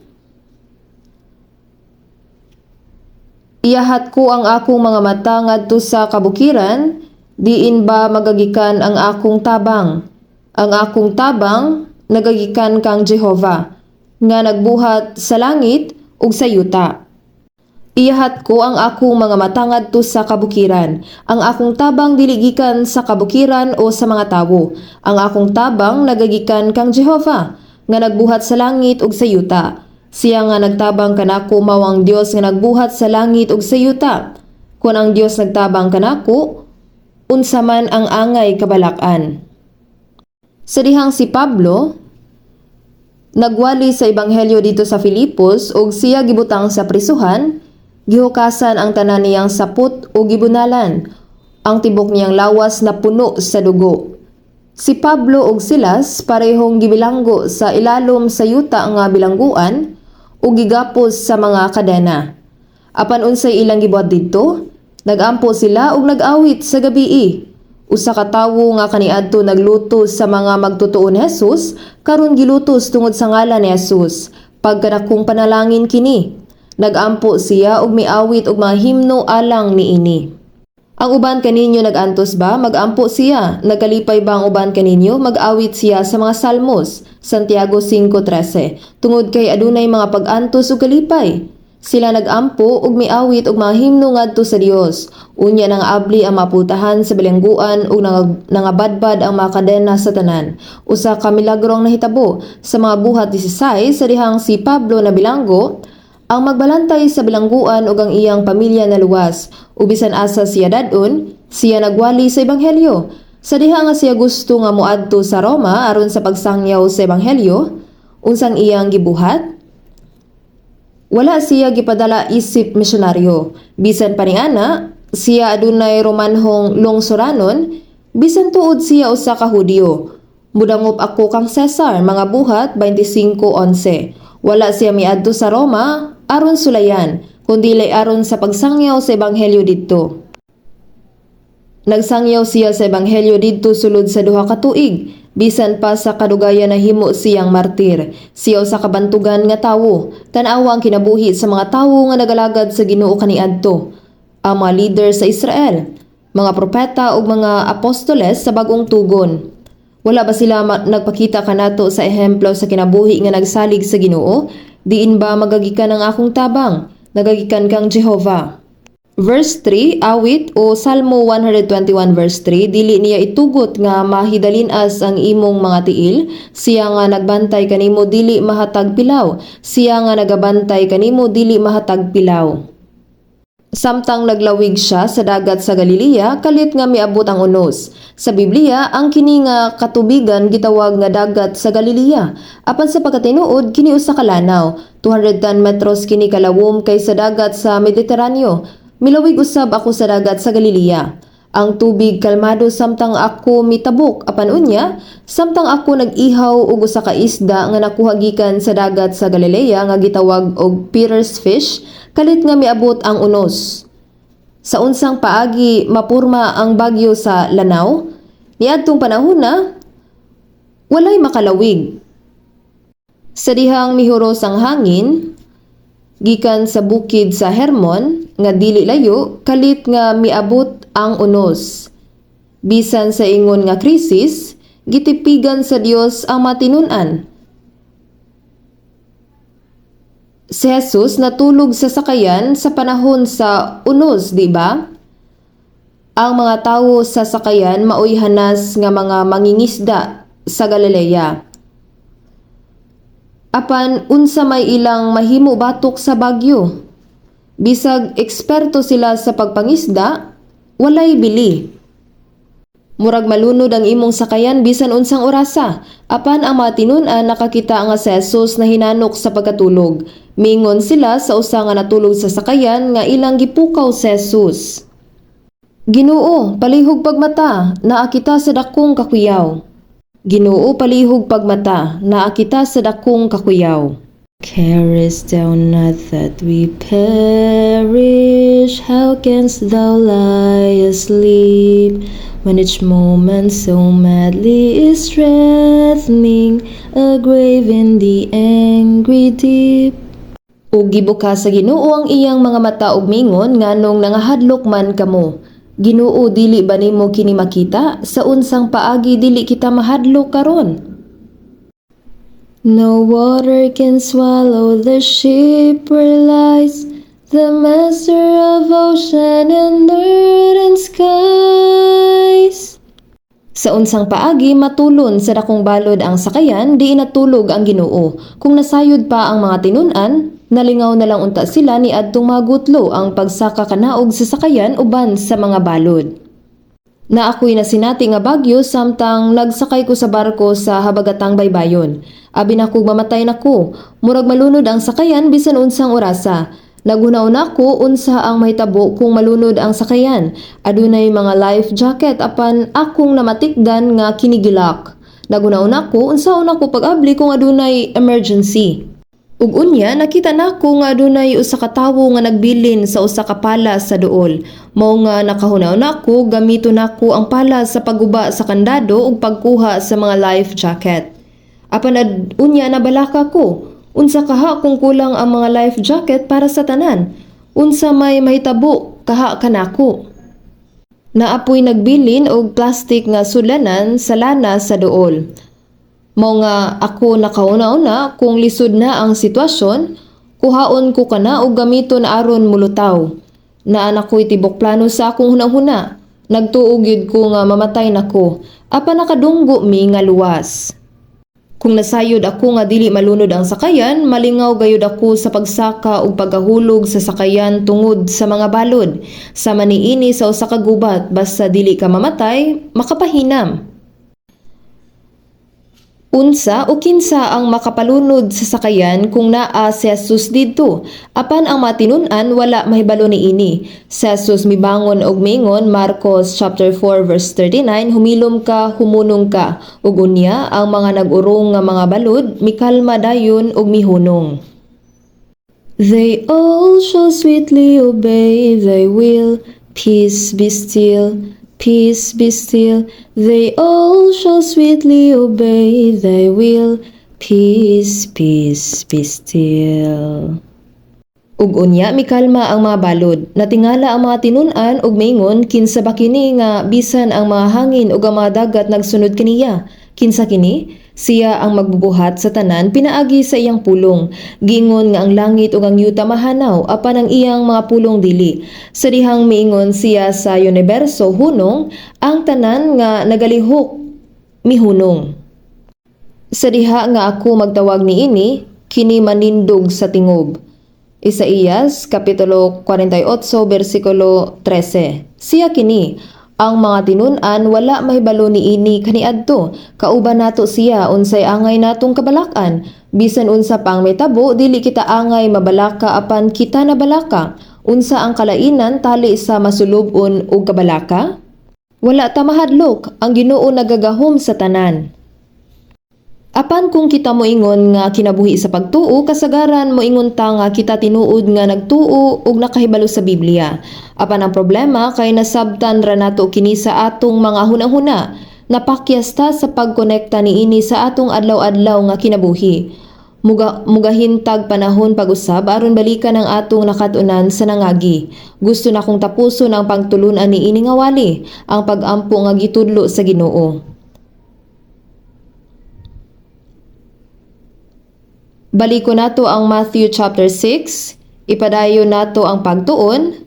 Iyahat ko ang akong mga mata ngadto sa kabukiran, diin ba magagikan ang akong tabang? Ang akong tabang nagagikan kang Jehova, nga nagbuhat sa langit ug sa yuta. Iyahat ko ang akong mga mata ngadto sa kabukiran. Ang akong tabang dili gikan sa kabukiran o sa mga tawo. Ang akong tabang nagagikan kang Jehova nga nagbuhat sa langit ug sa yuta. Siya nga nagtabang kanako mao ang Dios nga nagbuhat sa langit ug sa yuta. Kung ang Dios nagtabang kanako, unsa man ang angay kabalak-an. Sa dihang si Pablo nagwali sa ebanghelyo didto sa Filipos ug siya gibutang sa prisuhan, gihukasan ang tanan niyang sapot ug gibunalan. Ang tibok niyang lawas na puno sa dugo. Si Pablo ug Silas parehong gibilanggo sa ilalom sa yuta nga bilangguan ug gigapos sa mga kadena. Apan unsay ilang gibuhat didto? Nagampo sila ug nag-awit sa gabii. Usa ka tawo nga kaniadto naglutos sa mga magtotoo ni Jesus, karon gilutos tungod sa ngalan ni Jesus. Pagkadakong panalangin kini. Nagampo siya ug miawit og mga himno alang niini. Ang uban kaninyo nag-antos ba? Magampo siya. Nagkalipay ba ang uban kaninyo? Mag-awit siya sa mga salmos. Santiago 5:13. Tungod kay adunay mga pag-antos ug kalipay. Sila nagampo ug miawit og mga himno ngadto sa Dios. Unya nang abli ang mapultahan sa bilangguan ug nangabadbad ang mga kadena sa tanan. Usa ka milagro ang nahitabo sa mga Buhat 16 sa dihang si Pablo na bilanggo, ang magbalantay sa bilangguan ug ang iyang pamilya naluwas. Ug bisan asa siya dad-on, siya nagwali sa ebanghelyo. Sa diha nga siya gusto nga moadto sa Roma aron sa pagsangyaw sa ebanghelyo, unsang iyang gibuhat? Wala siya gipadala isip misyonaryo. Bisan pa niana, siya adunay Romanhong lungsoranon, bisan tuod siya usa ka Hudiyo. Mudangop ako kang Cesar, mga Buhat 25:11. Wala siya miadto sa Roma aron sulayan, kundi aron sa pagsangyaw sa ebanghelyo didto. Nagsangyaw siya sa ebanghelyo didto sulod sa 2 ka tuig, bisan pa sa kadugayan nahimo siyang martir. Siya usa ka bantugan nga tawo. Tan-awa ang kinabuhi sa mga tawo nga nagalagad sa Ginoo kaniadto. Ang mga leader sa Israel, mga propeta ug mga apostoles sa Bagong Tugon. Wala ba sila nagpakita kanato sa ehemplo sa kinabuhi nga nagsalig sa Ginoo? Diin ba magagikan ang akong tabang? Nagagikan kang Jehova. Verse 3, awit o Salmo 121 verse 3, dili niya itugot nga mahidalin-as ang imong mga tiil, siya nga nagbantay kanimo dili mahatag pilaw, siya nga nagabantay kanimo dili mahatag pilaw. Samtang naglawig siya sa dagat sa Galilea, kalit nga miabot ang unos. Sa Biblia, ang kini nga katubigan gitawag nga dagat sa Galilea. Apan sa pagkatinuod, kini usa ka lanaw. 210 metros kini kalawom kaysa dagat sa Mediteraneo. Milawig usab ako sa dagat sa Galilea. Ang tubig kalmado samtang ako mitabok, apan unya, samtang ako nag-ihaw og usa ka isda nga nakuha gikan sa dagat sa Galilea nga gitawag og Peter's fish, kalit nga miabot ang unos. Sa unsang paagi mapurma ang bagyo sa lanaw? Niadtong panahona, walay makalawig. Sa dihang mihuros ang hangin, gikan sa bukid sa Hermon, nga dili layo, kalit nga miabot ang unos. Bisan sa ingon nga krisis, gitipigan sa Dios ang matinun-an. Si Jesus natulog sa sakayan sa panahon sa unos, di ba? Ang mga tawo sa sakayan maoy hanas nga mga mangingisda sa Galilea. Apan unsa may ilang mahimo batok sa bagyo? Bisag eksperto sila sa pagpangisda, walay bili. Murag malunod ang imong sakayan bisan unsang orasa. Apan ang mga tinun-an nakakita nga si Jesus na hinanok sa pagkatulog. Mingon sila sa usa nga natulog sa sakayan nga ilang gipukaw si Jesus. Ginoo, palihog pagmata, naa kita sa dakong kakuyaw. Ginoo, palihog pagmata, naa kita sa dakong kakuyaw. Carest thou not that we perish? How canst thou lie asleep when each moment so madly is threatening a grave in the angry deep? Ug gibukas sa Ginoo ang iyang mga mata ug mingon, "Nganong nangahadlok man kamo?" Ginoo, dili ba nimo kini makita? Sa unsang paagi dili kita mahadlok karon? No water can swallow the ship where lies The master of ocean and earth and skies. Sa unsang paagi matulon sa dakong balod ang sakayan, di natulog ang Ginoo. Kung nasayod pa ang mga tinun-an, nalingaw na lang unta sila ni adtong mga gutlo ang pagsaka kanaog sa sakayan uban sa mga balod. Naa ko'y nasinati nga bagyo samtang nagsakay ko sa barko sa habagatang baybayon. Abi nako mamatay na ko. Murag malunod ang sakayan bisan unsang orasa. Naghuna-huna ko unsa ang mahitabo kung malunod ang sakayan. Adunay mga life jacket apan akong namatikdan nga kini gi-lock. Naghuna-huna ko unsaon ako pag-abli kung adunay emergency. Ug unya nakita nako nga adunay usa ka tawo nga nagbilin sa usa ka pala sa duol. Mao nga nakahuna-huna ko gamito nako ang pala sa pagguba sa kandado ug pagkuha sa mga life jacket. Apan unya nabalaka ko. Unsa kaha kung kulang ang mga life jacket para sa tanan? Unsa may mahitabo kaha kanako? Naa poy nagbilin og plastic nga sudlanan sa lana sa duol. Mao nga ako nakahuna-huna kung lisod na ang sitwasyon, kuhaon ko kana og gamiton aron mulutaw. Naa na ko'y tibok plano sa akong hunahuna. Nagtuo gyud ko nga mamatay na ko. Apan nakadunggo mi nga luwas. Kung nasayod ako nga dili malunod ang sakayan, malingaw gayud ako sa pagsaka ug pagkahulog sa sakayan tungod sa mga balod. Sama niini sa usa ka gubat, basta dili ka mamatay, makapahinam. Unsa o kinsa ang makapalunod sa sakayan kung naa si Jesus didto? Apan ang matinun-an wala mahibalo niini. Si Jesus mibangon og miingon, Marcos chapter 4 verse 39, "Humilom ka, humunong ka." Ug unya ang mga nag-urong nga mga balod mikalma dayon ug mihunong. They all shall sweetly obey thy will. Peace, be still, peace, be still. They all shall sweetly obey thy will. Peace, peace, be still. Ug unya mikalma ang mga balod. Natingala ang mga tinun-an ug miingon, "Kinsa ba kini nga bisan ang mga hangin ug ang mga dagat nagsunod kaniya? Kinsa kini?" Siya ang magbubuhat sa tanan pinaagi sa iyang pulong. Giingon nga ang langit ug ang yuta mahanaw apan ang iyang mga pulong dili. Sa dihang miingon siya sa universo, "Hunong," ang tanan nga nagalihok mihunong. Sa diha nga ako magtawag niini, kini manindog sa tingob. Isaías Kapitulo 48 bersikulo 13. Siya kini. Ang mga tinun-an wala mahibalo niini kaniadto. Kauban nato siya, unsay angay natong kabalak-an? Bisan unsa pang mahitabo, dili kita angay mabalaka apan kita nabalaka. Unsa ang kalainan tali sa masulub-on og kabalaka? Wala ta mahadlok, ang Ginoo nagagahom sa tanan. Apan kung kita moingon nga kinabuhi sa pagtuo, kasagaran moingon ta nga kita tinuod nga nagtuo ug nakahibalo sa Biblia. Apan ang problema kay nasabtan ra nato kini sa atong mga hunahuna. Napakyas ta sa pagkonekta niini sa atong adlaw-adlaw nga kinabuhi. Mugahintag panahon pag-usab aron balikan ang atong nakat-unan sa nangagi. Gusto nakong tapuson ang pagtulunan niini nga wali, ang pag-ampo nga gitudlo sa Ginoo. Baliko nato ang Matthew chapter 6, ipadayon nato ang pagtuon.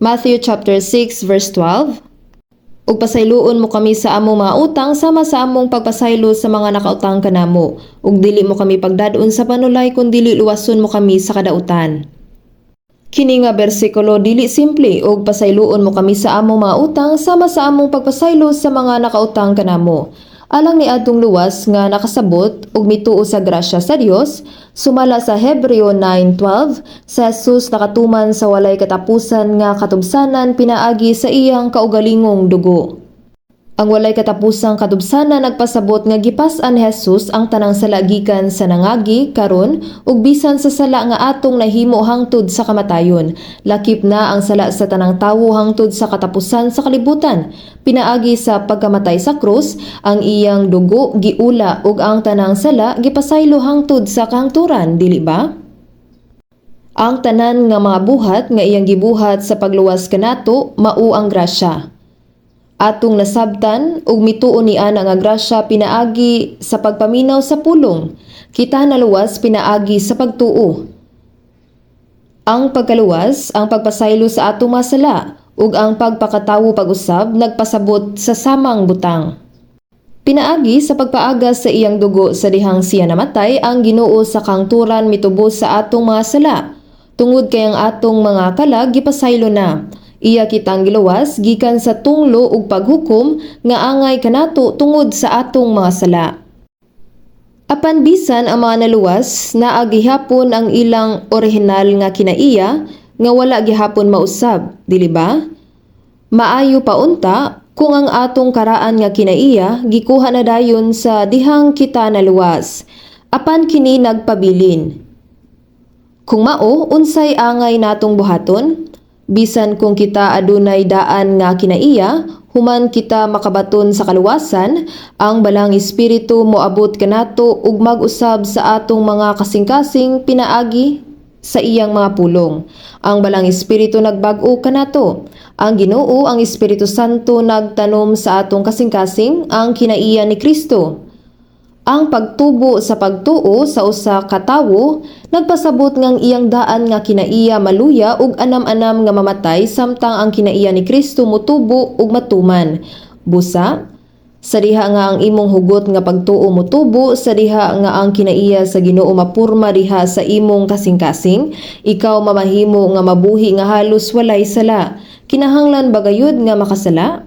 Matthew chapter 6 verse 12. Ug pasayloon mo kami sa among mga utang sama sa among pagpasaylo sa mga nakautang kanamo. Ug dili mo kami pagdad-on sa panulay kun dili luwason mo kami sa kadautan. Kini nga bersikulo dili simple, ug pasayloon mo kami sa among mga utang sama sa among pagpasaylo sa mga nakautang kanamo. Alang ni adtong luwas nga nakasabot ug mituo sa grasya sa Dios, sumala sa Hebreo 9:12, si Jesus nakatuman sa walay katapusan nga katubsanan pinaagi sa iyang kaugalingong dugo. Ang walay katapusang katubsanan nagpasabot nga gipas-an ni Jesus ang tanang sala gikan sa nangagi, karon ug bisan sa sala nga atong nahimo hangtod sa kamatayon. Lakip na ang sala sa tanang tawo hangtod sa katapusan sa kalibutan. Pinaagi sa pagkamatay sa krus, ang iyang dugo giula ug ang tanang sala gipasaylo hangtod sa kahangturan, dili ba? Ang tanan nga mga buhat nga iyang gibuhat sa pagluwas kanato mao ang grasya. Atong nasabtan ug mituo ni ana nga grasya pinaagi sa pagpaminaw sa pulong. Kita naluwas pinaagi sa pagtuo. Ang pagkaluwas, ang pagpasaylo sa atong mga sala ug ang pagpakatawo pag-usab nagpasabot sa samang butang. Pinaagi sa pagpaagas sa iyang dugo sa dihang siya namatay, ang Ginoo sa kangturan mitubos sa atong mga sala. Tungod kay ang atong mga kalag gipasaylo na. Iya kitang giluwas gikan sa tunglo ug paghukom nga angay kanato tungod sa atong mga sala. Apan bisan ang mga naluwas, naa gihapon ang ilang orihinal nga kinaiya nga wala gihapon mausab, dili ba? Maayo pa unta kung ang atong karaan nga kinaiya gikuha na dayon sa dihang kita naluwas. Apan kini nagpabilin. Kung mao, unsay angay natong buhaton? Bisan kung kita adunay daan nga kinaiya, human kita makabaton sa kaluwasan, ang Balaang Espiritu moabot kanato ug mag-usab sa atong mga kasing-kasing pinaagi sa iyang mga pulong. Ang Balaang Espiritu nagbag-o kanato. Ang Ginoo, ang Espiritu Santo, nagtanom sa atong kasing-kasing ang kinaiya ni Kristo. Ang pagtubo sa pagtuo sa usa ka tawo nagpasabot ngang iyang daan nga kinaiya maluya ug anam-anam nga mamatay samtang ang kinaiya ni Kristo motubo ug matuman. Busa, sa diha nga ang imong hugot nga pagtuo motubo, sa diha nga ang kinaiya sa Ginoo mapurma diha sa imong kasing-kasing, ikaw mamahimo nga mabuhi nga halos walay sala. Kinahanglan ba gayud nga makasala?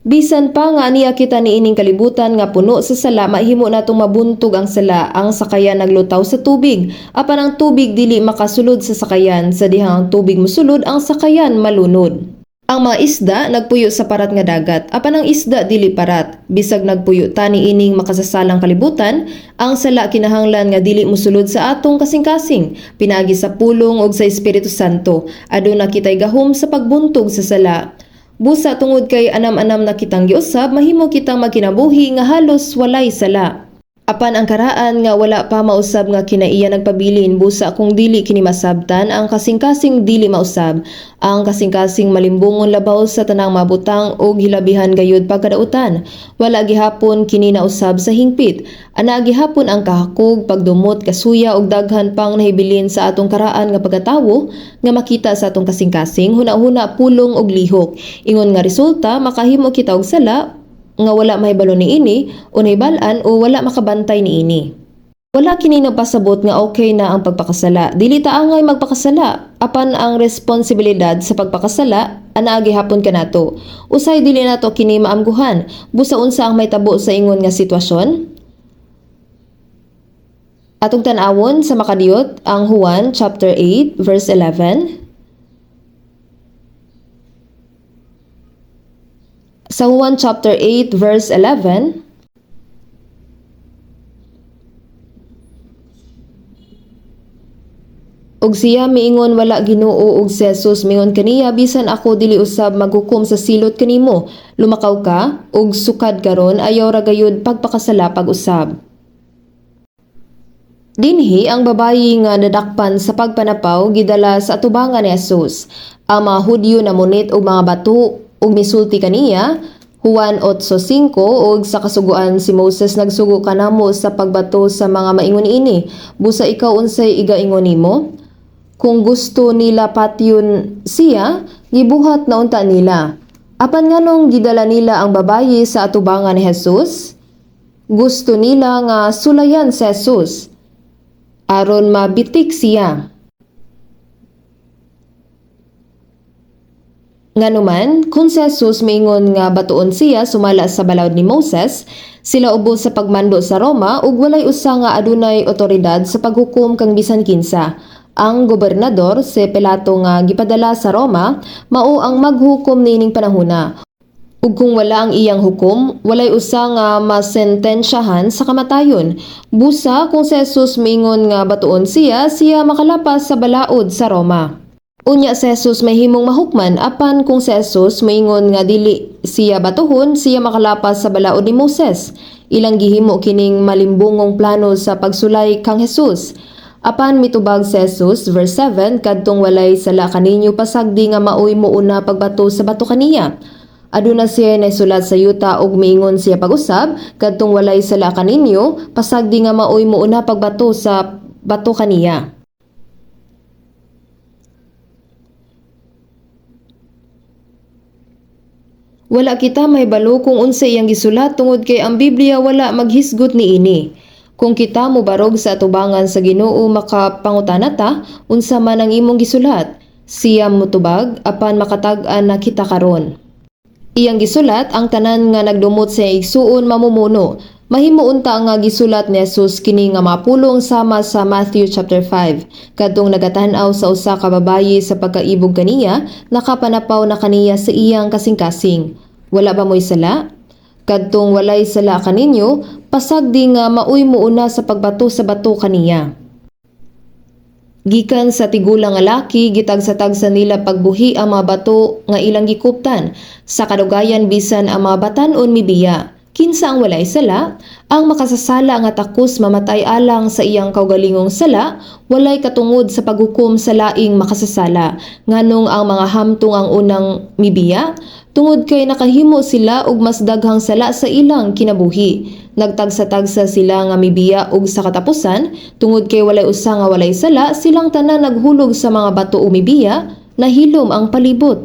Bisan pa nga aniya kita niining kalibutan nga puno sa sala, mahimo natong mabuntog ang sala. Ang sakayan naglutaw sa tubig, apan ang tubig dili makasulod sa sakayan. Sa dihang ang tubig mosulod, ang sakayan malunod. Ang mga isda nagpuyo sa parat nga dagat, apan ang isda dili parat. Bisag nagpuyo ta niining makasasalang kalibutan, ang sala kinahanglan nga dili mosulod sa atong kasing-kasing, pinaagi sa pulong ug sa Espiritu Santo. Aduna kitay gahom sa pagbuntog sa sala. Busa tungod kay anam-anam na kitang giusab, mahimo kitang magkinabuhi nga halos walay sala. Apan ang karaan nga wala pa mausab nga kinaiya nagpabilin, busa kung dili kini masabtan, ang kasing-kasing dili mausab. Ang kasing-kasing malimbungon labaw sa tanang mabutang og hilabihan gayud pagkadautan. Wala gihapon kini nausab sa hingpit. Ana gihapon ang kahakog, pagdumot, kasuya og daghan pang nahibilin sa atong karaan nga pagkatawo nga makita sa atong kasing-kasing, huna-huna, pulong og lihok. Ingon nga resulta, makahimo kita og sala nga wala mahibalo niini o nahibal-an o wala makabantay niini. Wala kini nagpasabot nga okay na ang pagpakasala. Dili ta angay magpakasala, apan ang responsibilidad sa pagpakasala anaa gihapon kanato. Usay dili nato kini maamguhan. Busa unsa ang mahitabo sa ingon nga sitwasyon? Atong tan-awon sa makadiyot ang Juan chapter 8 verse 11. Sa Juan chapter 8 verse 11, ug siya miingon, "Wala, Ginoo." Ug si Jesus miingon kaniya, "Bisan ako dili usab maghukom sa silot kanimo. Lumakaw ka ug sukad karon ayaw ra gayud pagpakasala pag-usab." Dinhi ang babayi nga nadakpan sa pagpanapaw gidala sa atubangan ni Jesus. Ang mga Hudyo namunit og mga bato ug misulti kaniya, Juan 8:5, "Og sa kasuguan si Moses nagsugo kanamo sa pagbato sa mga maingon ini. Busa ikaw, unsay igaingon nimo?" Kung gusto nila patyon siya, gibuhat na unta nila. Apan nganong gidala nila ang babayi sa atubangan ni Jesus? Gusto nila nga sulayan si Jesus aron mabitik siya. Nganuman, kung si Jesus miingon nga batuon siya sumala sa balaod ni Moses, sila ubos sa pagmando sa Roma ug walay usa nga adunay otoridad sa paghukom kang bisan kinsa. Ang gobernador si Pilato nga gipadala sa Roma mao ang maghukom niining panahona. Ug kung wala ang iyang hukom, walay usa nga masentensyahan sa kamatayon. Busa kung si Jesus miingon nga batuon siya, siya makalapas sa balaod sa Roma. Unya si Jesus mahimong mahukman, apan kung si Jesus maingon nga dili siya batuhon, siya makalapas sa balaod ni Moses. Ilang gihimo kining malimbungong plano sa pagsulay kang Jesus. Apan mitubag si Jesus, verse 7, "Kadtong walay sala kaninyo pasagdi nga maoy muuna pagbato sa bato kaniya." Aduna siya naisulat sa yuta ug miingon siya pag-usab, kadtong walay sala kaninyo, pasagdi nga maoy muuna pagbato sa bato kaniya. Wala kita mahibalo kung unsa iyang gisulat tungod kay ang Biblia wala maghisgot niini. Kung kita mobarog sa atubangan sa Ginoo, makapangutana ta, "Unsa man ang imong gisulat?" Siya motubag, apan makatag-an na kita karon. Iyang gisulat, ang tanan nga nagdumot sa igsuon mamumuno. Mahimo unta nga gisulat ni Jesus kini nga mapulong sama sa Matthew chapter 5. Kadtong nagatan-aw sa usa ka babayi sa pagkaibog kaniya, nakapanapaw na kaniya sa iyang kasing-kasing. Wala ba mo'y sala? Kadtong walay sala kaninyo, pasagdi nga maoy muuna sa pagbato sa bato kaniya. Gikan sa tigulang nga laki, gitagsa-tagsa nila pagbuhi ang mga bato nga ilang gikuptan. Sa kadugayan bisan ang mga batan-on mibiya. Kinsa ang walay sala? Ang makasasala nga takos mamatay alang sa iyang kaugalingong sala, walay katungod sa paghukom sa laing makasasala. Nganong ang mga hamtong ang unang mibiya? Tungod kay nakahimo sila og mas daghang sala sa ilang kinabuhi. Nagtagsa-tagsa sila nga mibiya og sa katapusan, tungod kay walay usa nga walay sala, silang tanan naghulog sa mga bato ug mibiya, nahilom ang palibot.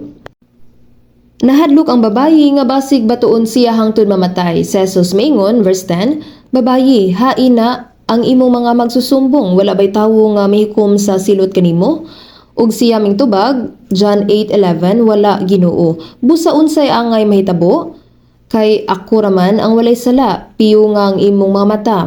Nahadlok ang babayi nga basig batuon siya hangtod mamatay. Si Jesus maingon, verse 10, "Babayi, hain na ang imong mga magsusumbong, wala bay tawo nga mihukom sa silot kanimo?" Ug siya mingtubag, John 8:11, "Wala, Ginoo." Busa unsay angay mahitabo? Kay ako raman ang walay sala, piyunga ang imong mga mata.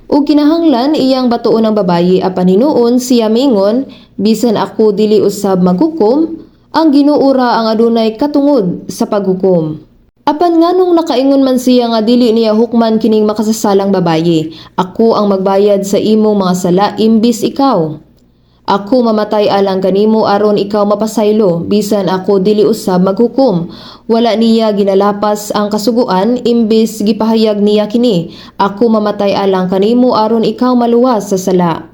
Ug kinahanglan iyang batuon ang babayi, apan hinuon siya mingon, "Bisan ako dili usab maghukom, ang Ginoo ra ang adunay katungod sa paghukom." Apan nganong nakaingon man siya nga dili niya hukman kining makasasalang babayi? "Ako ang magbayad sa imong mga sala imbis ikaw. Ako mamatay alang kanimo aron ikaw mapasaylo, bisan ako dili usab maghukom." Wala niya ginalapas ang kasuguan, imbis gipahayag niya kini. "Ako mamatay alang kanimo aron ikaw maluwas sa sala.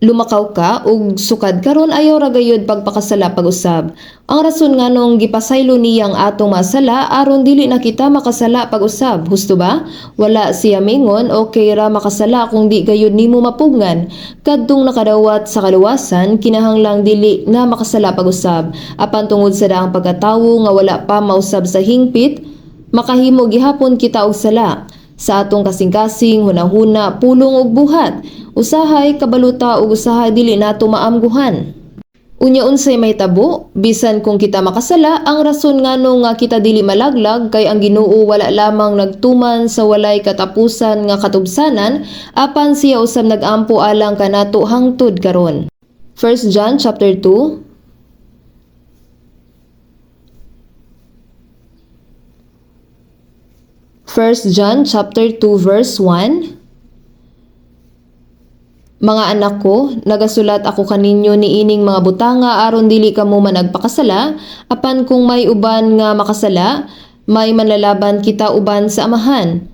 Lumakaw ka ug sukad karon ayaw ra gayud pagpakasala pag-usab." Ang rason nganong gipasaylo niya ang atong mga sala aron dili na kita makasala pag-usab. Husto ba? Wala siya mingon, okay ra makasala kung di gayud nimo mapugngan. Kadtong nakadawat sa kaluwasan, kinahanglang dili na makasala pag-usab. Apan tungod sa daang pagkatawo nga wala pa mausab sa hingpit, makahimo gihapon kita og sala sa atong kasing-kasing, hunahuna, pulong ug buhat. Usahay kabalo ta ug usahay dili nato maamguhan. Unya unsay mahitabo? Bisan kung kita makasala, ang rason ngano nga kita dili malaglag kay ang Ginoo wala lamang nagtuman sa walay katapusan nga katubsanan, apan siya usab nagampo alang kanato hangtod karon. 1 John chapter 2. 1 John chapter 2 verse 1. Mga anak ko, nagasulat ako kaninyo niining mga butanga aron dili kamo managpakasala, apan kung may uban nga makasala, may manlalaban kita uban sa Amahan,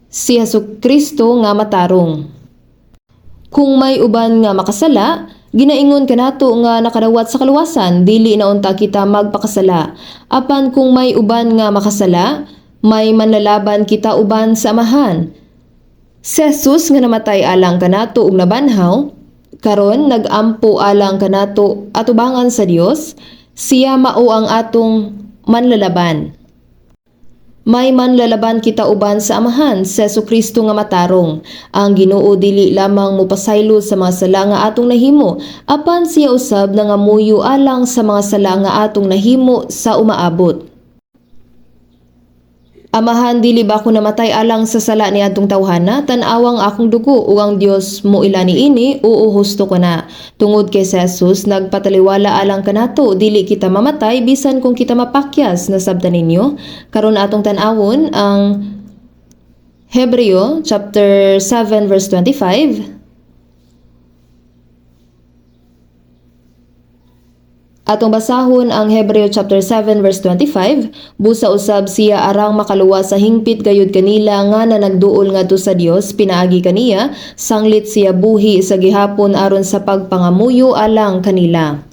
si Hesus Kristo nga matarong. Kung may uban nga makasala, ginaingon kanato nga nakadawat sa kaluwasan, dili na unta kita magpakasala. Apan kung may uban nga makasala, may manlalaban kita uban sa Amahan. Si Jesus nga namatay alang kanato ug nabanhaw, karon nagampo alang kanato atubangan sa Dios, siya mao ang atong manlalaban. May manlalaban kita uban sa Amahan, si Kristo nga matarong. Ang Ginoo dili lamang mopasaylo sa mga sala nga atong nahimo, apan siya usab nangamuyo alang sa mga sala nga atong nahimo sa umaabot. "Amahan, dili ba ako namatay alang sa sala ni adtong tawhana? Tan-awang akong dugo ug ang Dios mo ila niini, oo, husto ko na." Tungod kay sa Jesus nagpataliwala alang kanato, dili kita mamatay bisan kung kita mapakyas. Nasabtan ninyo? Karon atong tan-awon ang Hebreo chapter 7 verse 25. Atong basahon ang Hebreo chapter 7 verse 25, busa usab siya arang makaluwas sa hingpit gayud kanila nga nanagduol ngadto sa Dios pinaagi kaniya, sanglit siya buhi sa gihapon aron sa pagpangamuyo alang kanila.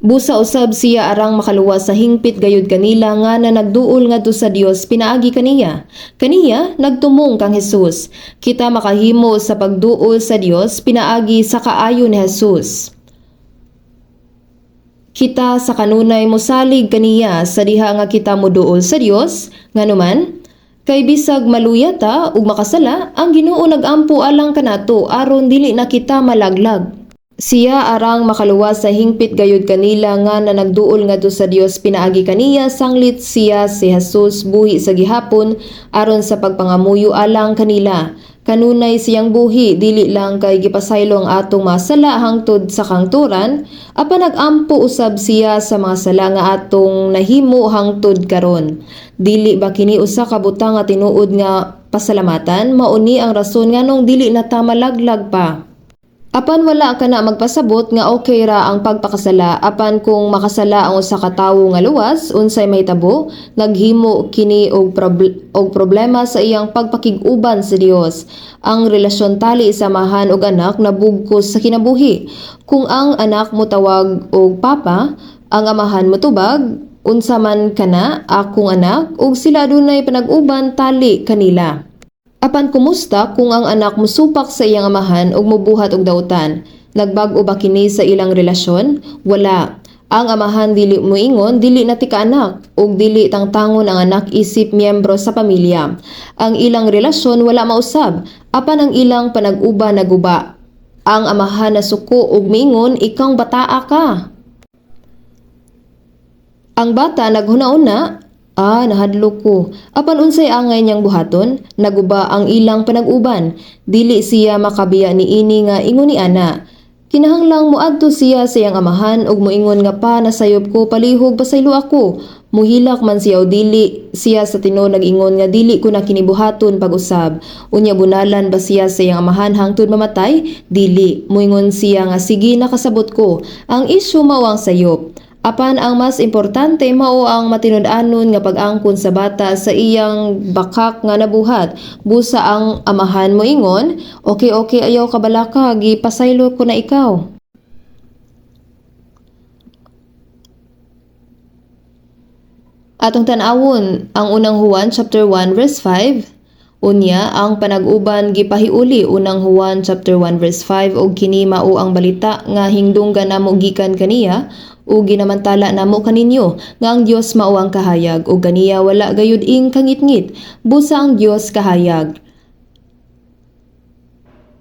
Busa usab siya arang makaluwas sa hingpit gayud kanila nga na nagduol ngadto sa Dios pinaagi kaniya. Kaniya nagtumong kang Jesus. Kita makahimo sa pagduol sa Dios pinaagi sa kaayo ni Jesus. Kita sa kanunay mosalig kaniya sa diha nga kita moduol sa Dios, nganuman kay bisag maluya ta ug makasala, ang Ginoo nagampo alang kanato aron dili na kita malaglag. Siya arang makaluwas sa hingpit gayud kanila nga na nagduol ngadto sa Dios pinaagi kaniya sanglit siya si Jesus buhi sa gihapon aron sa pagpangamuyo alang kanila. Kanunay siyang buhi dili lang kay gipasaylo ang atong mga sala hangtod sa kangturan, apan nagampo usab siya sa mga sala nga atong nahimo hangtod karon. Dili ba kini usa ka butang nga tinuod nga pasalamatan? Mao ni ang rason nganong dili na ta malaglag pa. Apan wala ka na magpasabot nga okay ra ang pagpakasala, apan kung makasala ang usa ka tawo nga luwas, unsay mahitabo? Naghimo kini og problema sa iyang pagpakig-uban sa Dios. Ang relasyon tali sa amahan ug anak nabugkos sa kinabuhi. Kung ang anak motawag og "Papa," ang amahan motubag, "Unsa man kana, akong anak?" ug sila adunay panag-uban tali kanila. Apan kumusta kung ang anak mosupak sa iyang amahan ug mobuhat og dautan? Nagbag-o ba kini sa ilang relasyon? Wala. Ang amahan dili moingon, "Dili na tika anak," ug dili tangtangon ang anak isip miyembro sa pamilya. Ang ilang relasyon wala mausab, apan ang ilang panag-uban naguba. Ang amahan nasuko ug miingon, "Ikang bataa ka." Ang bata naghuna-huna, "Ah, nahadlok ko." Apan unsay angay niyang buhaton? Naguba ang ilang panag-uban. Dili siya makabiya niini nga ingon ni ana. Kinahanglang moadto siya sa iyang amahan ug moingon nga, "Pa, nasayop ko, palihog pasaylo ako." Muhilak man siya o dili, siya sa tinuod nag-ingon nga dili ko na kini buhaton pag-usab. Unya bunalan ba siya sa iyang amahan hangtod mamatay? Dili. Moingon siya nga sige, nakasabot ko. Ang isyu mao ang sayop. Apan ang mas importante mao ang matinud-anon nga pag-angkon sa bata sa iyang bakak nga nabuhat. Busa ang amahan moingon, Okay, ayaw kabalaka, gipasaylo ko na ikaw." Atong tan-awon ang Unang Juan chapter 1 verse 5. Unya ang panag-uban gipahiuli, Unang Juan chapter 1 verse 5, "Og kini mao ang balita nga hingdunggan namo gikan kaniya ug ginamantala namo kaninyo, nga ang Dios mao ang kahayag ug kaniya wala gayud ing kangitngit. Busa ang Dios kahayag."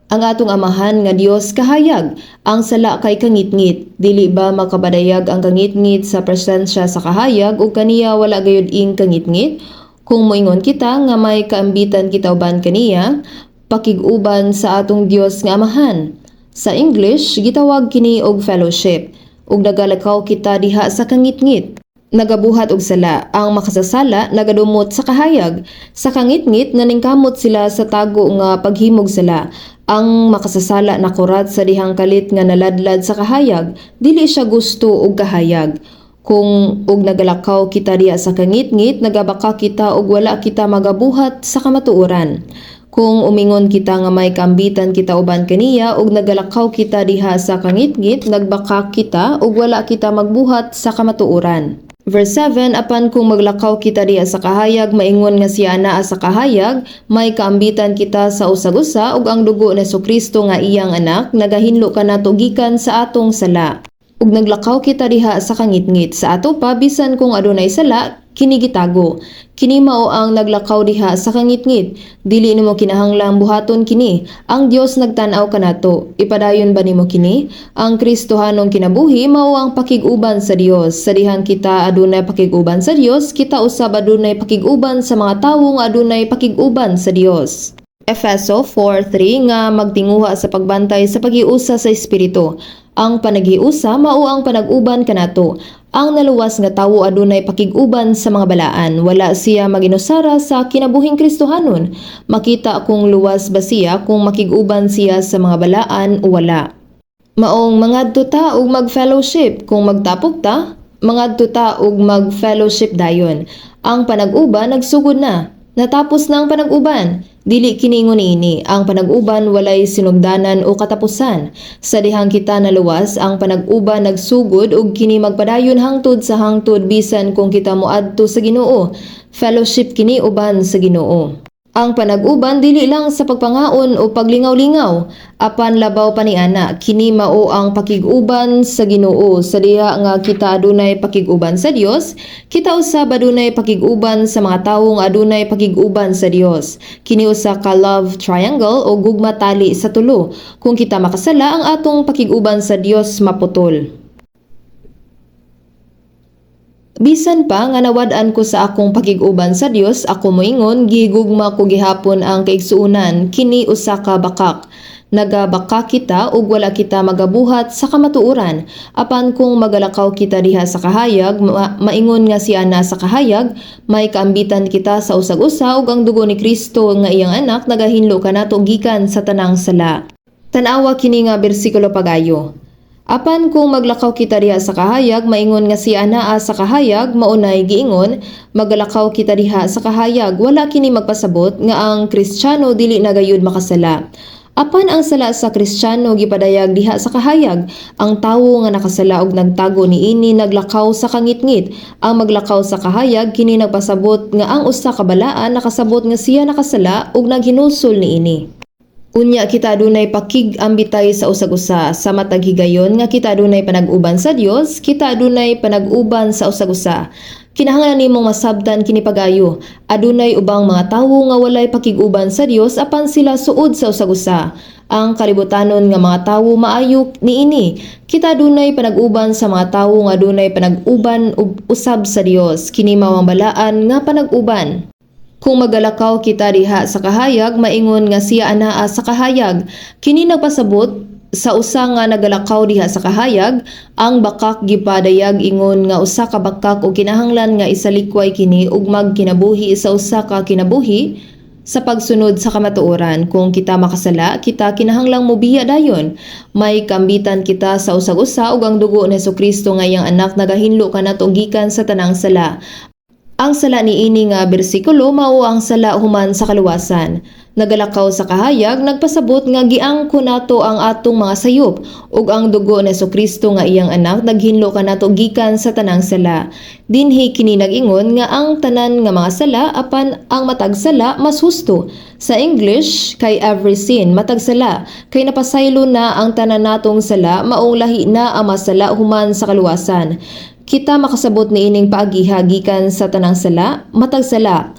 Ang atong Amahan nga Dios kahayag, ang sala kay kangitngit. Dili ba makapadayag ang kangitngit sa presensya sa kahayag ug kaniya wala gayud ing kangitngit? Kung moingon kita nga may kaambitan kita uban kaniya, pakig-uban sa atong Dios nga Amahan. Sa English, gitawag kini og fellowship. Ug nagalakaw kita diha sa kangitngit. Nagabuhat og sala, ang makasasala nagadumot sa kahayag. Sa kangitngit naningkamot sila sa tago nga paghimog sala. Ang makasasala nakurat sa dihang kalit nga naladlad sa kahayag, dili siya gusto og kahayag. Kung og nagalakaw kita diha sa kangitngit, nagabaka kita og wala kita magabuhat sa kamatuoran. Kung umingon kita nga may kaambitan kita uban kaniya ug nagalakaw kita diha sa kangitngit, nagbaka kita ug wala kita magbuhat sa kamatuoran. Verse 7, "Apan kung maglakaw kita diha sa kahayag, maingon nga siya anaa sa kahayag, may kaambitan kita sa usag-usa ug ang dugo ni Kristo nga iyang anak nagahinlo kanato gikan sa atong sala." Ug naglakaw kita diha sa kangitngit. Sa ato pa, bisan kung adunay sala, kini gitago. Kini mao ang naglakaw diha sa kangitngit. Dili nimo kinahanglang buhaton kini. Ang Dios nagtan-aw kanato. Ipadayon ba nimo kini? Ang Kristohanong kinabuhi mao ang pakig-uban sa Dios. Sa dihang kita adunay pakig-uban sa Dios, kita usab adunay pakig-uban sa mga tawo nga adunay pakig-uban sa Dios. Efeso 4:3, nga magtinguha sa pagbantay sa paghiusa sa Espiritu. Ang panaghiusa mao ang panag-uban kanato. Ang naluwas nga tawo adunay pakig-uban sa mga balaan. Wala siya maginusara sa kinabuhing Kristohanon. Makita kung luwas ba siya kung makig-uban siya sa mga balaan o wala. Maong mangadto ta og mag-fellowship. Kung magtapok ta, mangadto ta og mag-fellowship dayon. Ang panag-uban nagsugod na. Natapos na ang panag-uban. Dili kini ingon niini. Ang panag-uban walay sinugdanan o katapusan. Sa dihang kita naluwas, ang panag-uban nagsugod ug kini magpadayon hangtod sa hangtod bisan kung kita moadto sa Ginoo. Fellowship kini uban sa Ginoo. Ang panag-uban dili lang sa pagpangaon o paglingaw-lingaw, apan labaw pa niana, kini mao ang pakig-uban sa Ginoo. Sa diha nga kita adunay pakig-uban sa Dios, kita usab adunay pakig-uban sa mga tawo nga adunay pakig-uban sa Dios. Kini usa ka love triangle o gugma tali sa tulo. Kung kita makasala, ang atong pakig-uban sa Dios maputol. Bisan pa nga nawad-an ko sa akong pakig-uban sa Dios, ako moingon, gihigugma ko gihapon ang kaigsuonan, kini usa ka bakak. Nagabakak kita ug wala kita magabuhat sa kamatuoran. Apan kung magalakaw kita diha sa kahayag, maingon nga siya naa sa kahayag, may kaambitan kita sa usag-usa ug ang dugo ni Kristo nga iyang anak nagahinlo kanato gikan sa tanang sala. Tan-awa kini nga bersikulo pagayo. Apan kung maglakaw kita diha sa kahayag, maingon nga siya anaa sa kahayag, maunay giingon, magalakaw kita diha sa kahayag, wala kini magpasabot nga ang Kristiyano dili na gayud makasala. Apan ang sala sa Kristiyano gipadayag diha sa kahayag. Ang tawo nga nakasala og nagtago niini naglakaw sa kangitngit. Ang maglakaw sa kahayag, kini nagpasabot nga ang usa ka balaan nakasabot nga siya nakasala ug naghinulsol niini. Unya kita adunay pakig-ambitay sa usag-usa. Sa matag higayon nga kita adunay panag-uban sa Dios, kita adunay panag-uban sa usag-usa. Kinahanglan nimong masabtan kini pagayo. Adunay ubang mga tawo nga walay pakig-uban sa Dios apan sila suod sa usag-usa. Ang kalibutanon nga mga tawo maayo niini. Kita adunay panag-uban sa mga tawo nga adunay panag-uban usab sa Dios. Kini mao ang balaan nga panag-uban. Kung magalakaw kita diha sa kahayag, maingon nga siya anaa sa kahayag. Kini nagpasabot sa usa nga nagalakaw diha sa kahayag, ang bakak gipadayag ingon nga usa ka bakak ug kinahanglan nga isalikway kini ug magkinabuhi sa usa ka kinabuhi sa pagsunod sa kamatuoran. Kung kita makasala, kita kinahanglang mobiya dayon. May kambitan kita sa usag-usa ug ang dugo ni Hesukristo nga iyang anak nagahinlo kanato gikan sa tanang sala. Ang sala niini nga bersikulo mao ang sala human sa kaluwasan. Nagalakaw sa kahayag nagpasabot nga giangko nato ang atong mga sayop ug ang dugo ni Hesukristo nga iyang anak naghinlo kanato gikan sa tanang sala. Dinhi kini nag-ingon nga ang tanan nga mga sala, apan ang matag sala mas husto. Sa English kay every sin, matag sala, kay napasaylo na ang tanan natong sala, maong lahi na ang masala human sa kaluwasan. Kita makasabot niining paagiha gikan sa tanang sala, matag sala.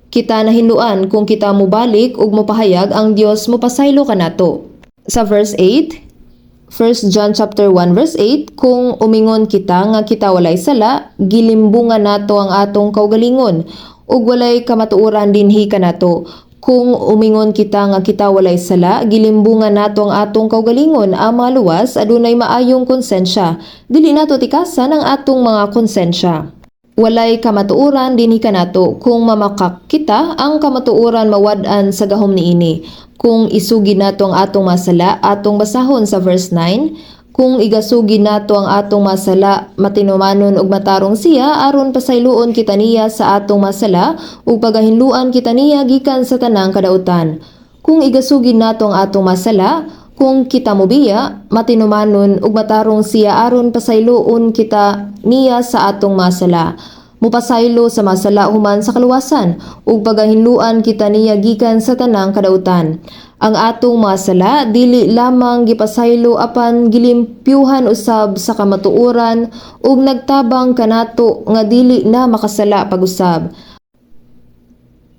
Kita nahinluan kung kita mobalik ug mopahayag, ang Dios mopasaylo kanato. Sa verse 8, 1 John chapter 1 verse 8, kung umingon kita nga kita walay sala, gilimbungan nato ang atong kaugalingon ug walay kamatuoran dinhi kanato. Kung umingon kita nga kita walay sala, gilimbungan nato ang atong kaugalingon. Ang mga luwas adunay maayong konsensya. Dili nato tikasan ang atong mga konsensya. Walay kamatuoran dinhi kanato. Kung mamakak kita, ang kamatuoran mawad-an sa gahom niini. Kung isugid nato ang atong masala, atong basahon sa verse 9, kung igasugid nato ang atong masala, matinumanon ug matarong siya aron pasayloon kita niya sa atong masala ug pagahinluan kita niya gikan sa tanang kadautan. Kung igasugid nato ang atong masala, kung kita mobiya, matinumanon ug matarong siya aron pasayloon kita niya sa atong masala. Mupasaylo sa masala human sa kaluwasan ug pagahinluan kita niya gikan sa tanang kadautan. Ang atong mga sala dili lamang gipasaylo apan gilimpyuhan usab sa kamatuoran ug nagtabang kanato nga dili na makasala pag-usab.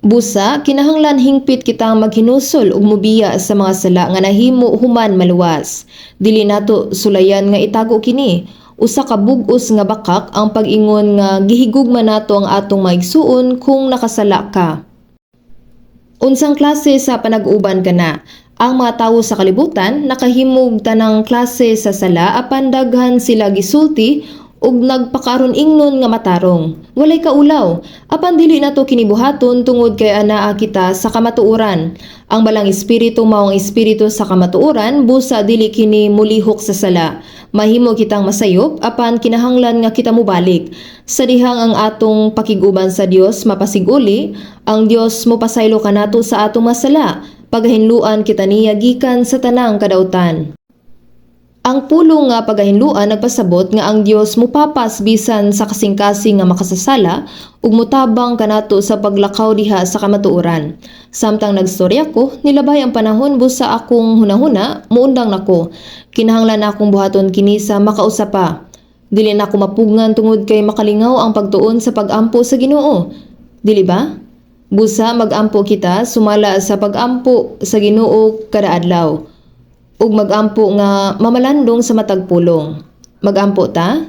Busa, kinahanglan hingpit kitang maghinulsol ug mobiya sa mga sala nga nahimo human maluwas. Dili nato sulayan nga itago kini. Usa ka bug-os nga bakak ang pag-ingon nga gihigugma nato ang atong maigsuon kung nakasala ka. Unsang klase sa panag-uban kana? Ang mga tawo sa kalibutan nakahimog tanang klase sa sala apan daghan sila gisulti Ug nagpakaron ingnon nga matarong. Walay kaulaw. Apan dili nato kini buhaton tungod kay anaa kita sa kamatuoran. Ang Balaang Espiritu mao ang espiritu sa kamatuoran, busa dili kini mulihok sa sala. Mahimo kitang masayop, apan kinahanglan nga kita mobalik. Sa dihang ang atong pakiguban sa Dios mapasiguli, ang Dios mopasaylo kanato sa atong mga sala. Pagahinluan kita niya gikan sa tanang kadautan. Ang pulong nga pagahinluan nagpasabot nga ang Dios mupapas bisan sa kasing-kasing nga makasasala ug mutabang kanato sa paglakaw diha sa kamatuoran. Samtang nagstorya ko, nilabay ang panahon busa akong hunahuna, muundang nako. Kinahanglan akong buhaton kini sa makausa pa. Dili na ako mapugngan tungod kay makalingaw ang pagtuon sa pagampo sa Ginoo. Dili ba? Busa magampo kita sumala sa pagampo sa Ginoo kada adlaw ug magampo nga mamalandong sa matag pulong. Magampo ta?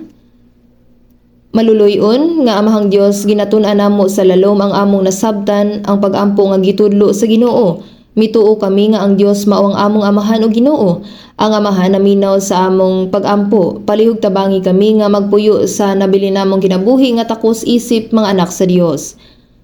Maluluy-on nga Amahang Dios, ginatun-an namo sa lalom ang among nasabtan, ang pagampo nga gitudlo sa Ginoo. Mituo kami nga ang Dios mao ang among Amahan ug Ginoo. Ang Amahan naminaw sa among pagampo. Palihog tabangi kami nga magpuyo sa nabilin namong kinabuhi nga takos isip mga anak sa Dios.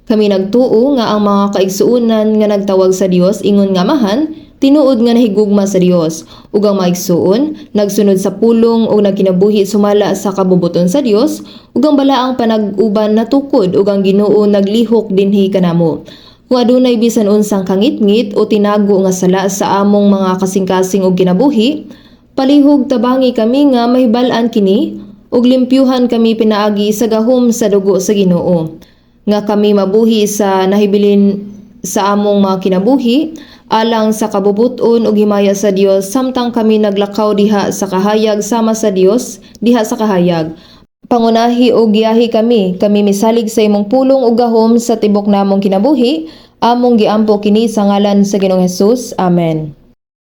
Kami nagtuo nga ang mga kaigsuonan nga nagtawag sa Dios ingon nga Amahan, tinuod nga nahigugma sa Dios, ug ang mga igsuon nagsunod sa pulong ug nagkinabuhi sumala sa kabubuton sa Dios, ug ang balaang panag-uban natukod ug ang Ginoo naglihok dinhi kanamo. Kung adunay bisan unsang kangitngit o tinago nga sala sa among mga kasing-kasing og kinabuhi, palihog tabangi kami nga mahibal-an kini ug limpyuhan kami pinaagi sa gahom sa dugo sa Ginoo. Nga kami mabuhi sa nahibilin sa among mga kinabuhi alang sa kabubuton ug himaya sa Dios samtang kami naglakaw diha sa kahayag sama sa Dios diha sa kahayag. Pangunahi ug giyahi kami, kami misalig sa imong pulong ug gahom sa tibok namong kinabuhi. Among giampo kini sa ngalan sa Ginoong Hesus. Amen.